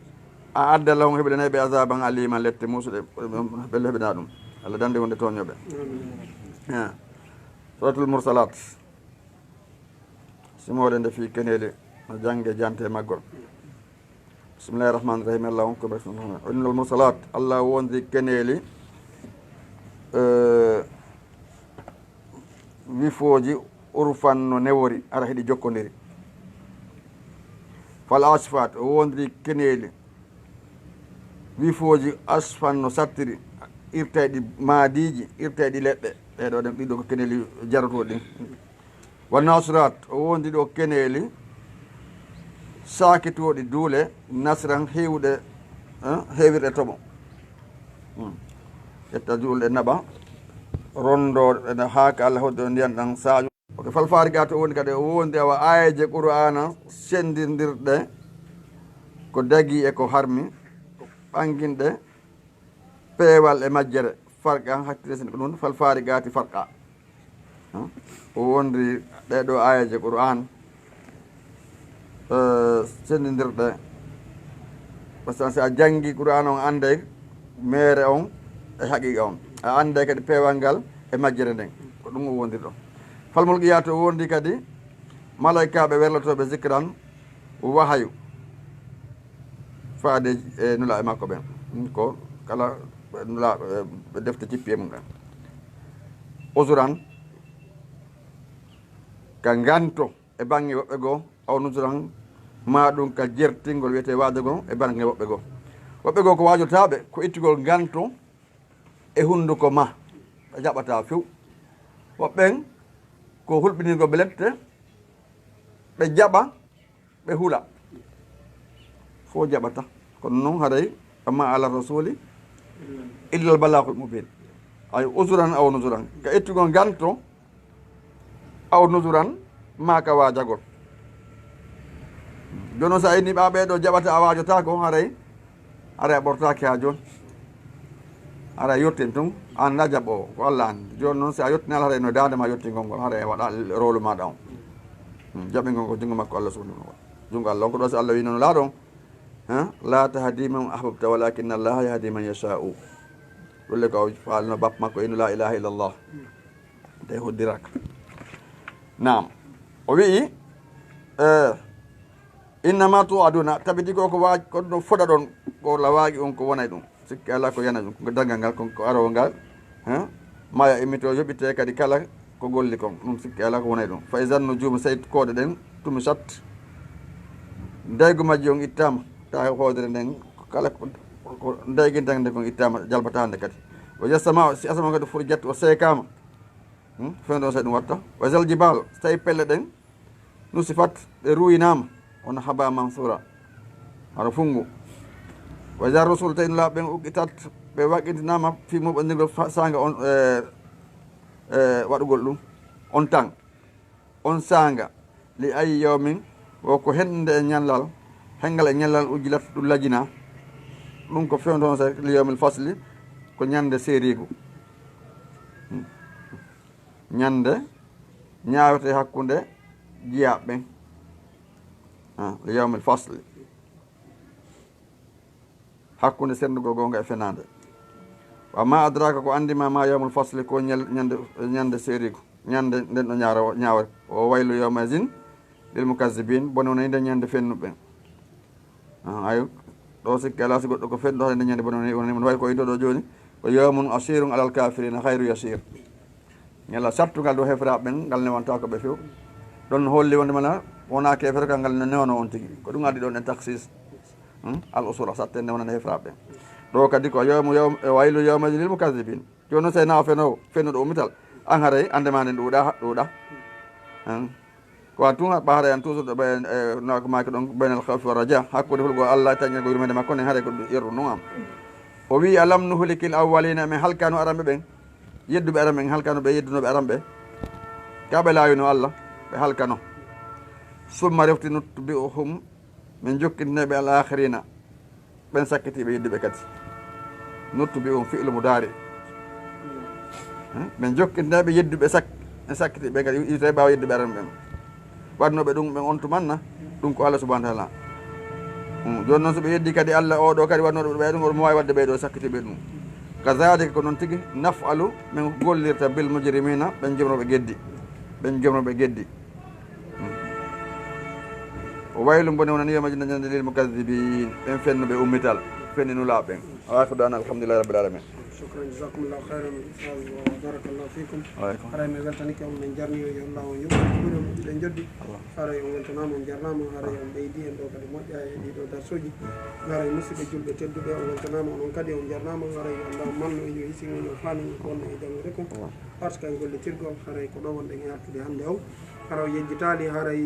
a adda lahum, heɓidanay ɓe, azaban alima, lette muusuɗe, ɓe heɓina ɗum. Allah dande wonde tooñooɓe. Ah. Suratul Mursalat. Simoore nde fii keneeli no jannge jante e maggol. Bismillahi rahmani rahim. Allah on ko basmala. Innal mursalat, Allah wondiri keneeli, eh, wifooji urfan no newori, ara hiɗi jokkondiri. Fal asfat, o wondiri keneeli wifooji asfan no sattiri, irtayɗi maadiiji, irtayɗi leɗɗe. Ɗee ɗoo ɗen, ɗiɗo ko keneeli jarotooɗi ɗin. Wa nasirat, o wondi ɗo keneeli Saakitooɗi duule, nasran heewuɗe, eh, heewirɗe toɓo. Hmm. Ƴetta duule naɓa, rondo ene haaka Allah hoɗde ndiyan ɗan saaƴo. Ok, falfaari ga to woni kadi o wondi awa aayeeje Qur'aana senndirɗe ko dagii e ko harmi, ɓannginɗe peewal e majjere, farqa, hakkille sen ko ɗum, falfaari gaati farqa. Hm? O wonri ɗee ɗoo aayeeje Qur'aan, eh, senndindirɗe. Par ce que si a janngi Qur'aan on, annday meere on e haqiqa on. A annday kadi peewal ngal e majjere nden. Ko ɗum o wonri ɗo. Falmulqiyaati o wonri kadi malaykaaɓe werlotooɓe zikran wahayu. Faade e nulaaɓe makko ɓen. Ko kala nulaaɓe, ɓe defte cippi e mum ɗen. Usuran, ka nganto e baŋŋe woɓɓe goo, aw nusuran, maa ɗum ka jertingol wiyetee waajagol e baŋŋe woɓɓe goo. Woɓɓe goo ko waajotaaɓe, ko ittugol nganto e hunnduko ma, ɓe jaɓataa few. Woɓɓen ko hulɓinirgol ɓe lette, ɓe jaɓa, ɓe hula. Fof jaɓata. Kono noon haray, amma ala rasuli illa al balagul mubin. Ay usuran aw nusuran. Ka ittugol nganto, aw nusuran, maa ka waajagol. Jooni noon, so a inni ɓaa ɓee ɗoo jaɓata, a waajotaako, haray, haray a ɓortaaki haa jooni. Haray a yottin tun, a anndaa jaɓoowo, ko Allah anndi. Jooni noon, si a yottinaali, haray no daande ma yottingol ngol, haray a waɗa rolu maaɗa on. Hmm, jaɓingol ko junngo makko Allah subhanahu wa ta'ala. Junngo Allah on ko ɗoo, si Allah wiino no laaɗo on, ha? "La tahdi man ahbabta walakinna Allaha yahdi man yasha'u." Ɗulle ko o faalno bappa makko ino la ilaha illallah. Nde hoddiraka. Naam. O wi'i, eh, "Innama tu'aduna, tabiti ko ko waaj-, ko no foda ɗon, ko la waagi on ko wonay ɗum. Sikki alaa ko yana ɗum, ko danngal ngal, ko, ko aroo ngal, ha? Maya immito yoɓite kadi kala ko golli kon, ɗum sikki alaa ko wonay ɗum. Fa izan nujumu, sey koode ɗen tumisat, ndaygu majji on ittaama, ta hoodere nden, kala ko, ko ndayginta nden kon ittaama, jalbata hannde kadi. Wa iza sama'u, si asama kadi furijat, o seekaama." Hmm? Fewndo on sey ɗum watta. "Wa izal jibal, so tawi pelle ɗen nusifat, ɗe ruuyinaama, wona haba mansura, hara funngu. Wa iza rusul, tawi nulaaɓe ɓen uqitat, ɓe waqqintinaama fii muɓɓondirgol fa-, saanga on, e, e, waɗugol ɗum, on tan, on saanga, li ayyi yawmin, wo ko hennde e ñallal, henngal e ñallal ujjilat, ɗum lajina. Ɗum ko fewndo on sey li yawmil fasli, ko ñande seeriigu." Hmm. Ñande ñaawete hakkunde jiyaaɓe ɓen. Ah, li yawmil fasli. Hakkunde senndugol goonga e fenaande. Wa ma adraka, ko anndi ma, ma yawmul fasli, ko ñal-, ñande, ñande seeriigu. Ñande nden ɗo ñaara-, ñaawre. O waylu yawma izin lil mukazzibin, bone wonay nde ñande fennuɓe ɓen. Ah, ayo, ɗo sikki alaa si goɗɗo ko fenɗo hade nde ñande bone wonay, wonay, wonay wayi ko indo ɗo jooni. Ko yawmun asirun alal kafirina khayru yasir. Ñalla sattungal ɗo heferaaɓe ɓen, ngal newantaako ɓe few. Ɗon holli wonde mana wonaa keefere ka ngal ne-, newano on tigi. Ko ɗum addi ɗon en taksis. Hmm? Al usura, satte newnan heferaaɓe ɓen. Ɗo kadi ko yawmu, yawm-, e waylu yawma lil mukazzibin. Jooni noon, so e nawa fenoowo, fennuɗo ummital, an haray annde ma nden ɗuuɗa, ɗuuɗa. An. Ko an tun haɓɓa haray an toujours ɗo ɓay-, e, no ko maaki ɗon, baynal khawfi wa raja, hakkunde hulgol Allah e taƴngol yurmeende makko nden, haray ko ɗum yerru non am. O wi'i, "Alam nuhlikil awwalina, min halkano aranɓe ɓen, yedduɓe aranɓe, min halkano ɓe, yeddunooɓe aranɓe, ka ɓe laawino Allah, ɓe halkano. Summa refti nutbi'uhum, min jokkitinoɓe al akhirina." Ɓen sakkitiiɓe yedduɓe kadi. Nuttu bi on fi'lu mudaari. Ɓen jokkitinoɓe yedduɓe sak-, ɓen sakkitiiɓe kadi, yidde ɓaawo yedduɓe aran ɓen. Waɗnooɓe ɗum ɓen on tumanna, ɗum ko Allah subhanahu wa ta'ala. Hmm, jooni noon so ɓe yeddi kadi Allah o ɗo kadi waɗnooɗo ɓe ɗum, oɗo waawi waɗde ɓe ɗo sakkitiiɓe ɗum. Kazalika, ko noon tigi, naf'alu, min gollirta bil mujrimina, ɓen jomroɓe geddi. Ɓen jomroɓe geddi. O waylu bone wonani yawma jinde ñande lil mukazzibin, ɓen fennuɓe ummital, fenni nulaaɓe ɓen. Wa akhiru da'wana alhamdulillahi rabbil alamin. Shukran, jazakumullahu khairan, ustaz, wa barakallahu fikum. Wa alaikum. Haray mi weltanike on, min jarni on, yo Allah on yoɓ on, juuɗe moƴƴuɗe joddi. Allah. Haray on weltanaama, on jarnaama, haray on ɓeydi en ɗo kadi moƴƴa e ɗiɗo darsuuji. Haray musidɓe julɓe tedduɓe, on weltanaama, onon kadi on jarnaama, haray yo Allah on mannu en, yo hisin en, yo faanu en ko wonno e janngude ko. Allah. Parce que en gollitirgol, haray ko ɗo wonɗen e artude hannde on. Hara o yejjitaali, haray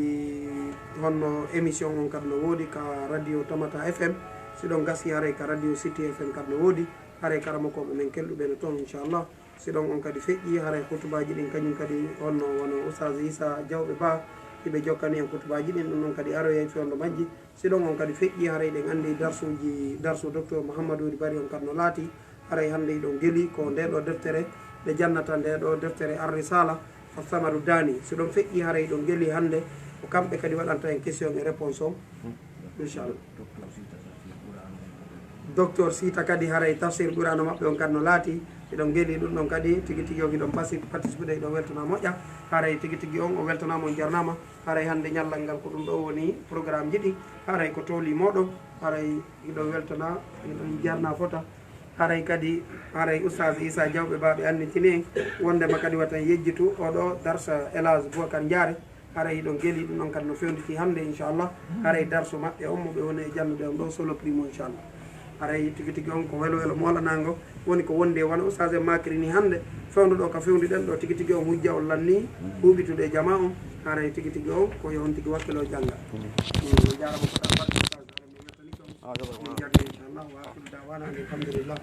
Honno émission on kadi no woodi ka radio Tamata F M, si ɗon gasi haray ka radio City F M kadi no woodi, haray karamokooɓe men kelɗuɓe no toon, inchallah. Si ɗon on kadi feƴƴi, haray khutubaaji ɗin kañum kadi honno wano Oustaz Issa Diawɓe Ba, hiɓe jokkani en khutubaaji ɗin, ɗum ɗon kadi aroyay fewndo majji. Si ɗon on kadi feƴƴi, haray ɗen anndi darsuuji, darsu Docteur Mouhamadou Bari on kadi no laati, haray hannde hiɗon geli ko nde ɗo deftere, ɓe jannata nde ɗo deftere Ar-Risala, As-Samaru Dani. Si ɗon feƴƴi, haray hiɗon geli hannde ko kamɓe kadi waɗanta en question e réponse on, inchallah. Docteur Sita kadi haray tafsir Qur'ana maɓɓe on kadi no laati, hiɗon geli ɗum ɗon kadi tigi tigi on hiɗon pasi-, participé, hiɗon weltana moƴƴa, haray tigi tigi on o weltanaama, on jarnaama. Haray hannde ñallal ngal ko ɗum ɗo woni programme ji ɗi, haray ko tooli mooɗon, haray hiɗon weltana, hiɗon jarna fota. Haray kadi, haray Oustaz Issa Diawɓe Ba ɓe annditini en wondema kadi wata en yejjitu oɗo darsa Elhadj Boubacar Ndiare. Haray hiɗon geli ɗum ɗon kadi no fewnditi hannde, inchallah. Haray darso maɓɓe on mo ɓe woni e jannude on ɗo solo primo, inchallah. Haray tigi tigi on ko welo welo moolanango woni ko wondi e wano Oustaz en makiri ni hannde. Fewndo ɗo ka fewndi ɗen ɗo tigi tigi on hujja on lanni huuɓitude e jama on. Haray tigi tigi on ko yo on tigi wakkilo jannga. Mm, on jaarama ko ɗa barke Oustaz. Haray mi weltani ko. Min jarni, inchallah. Wa akhiru da'wana alhamdulillah.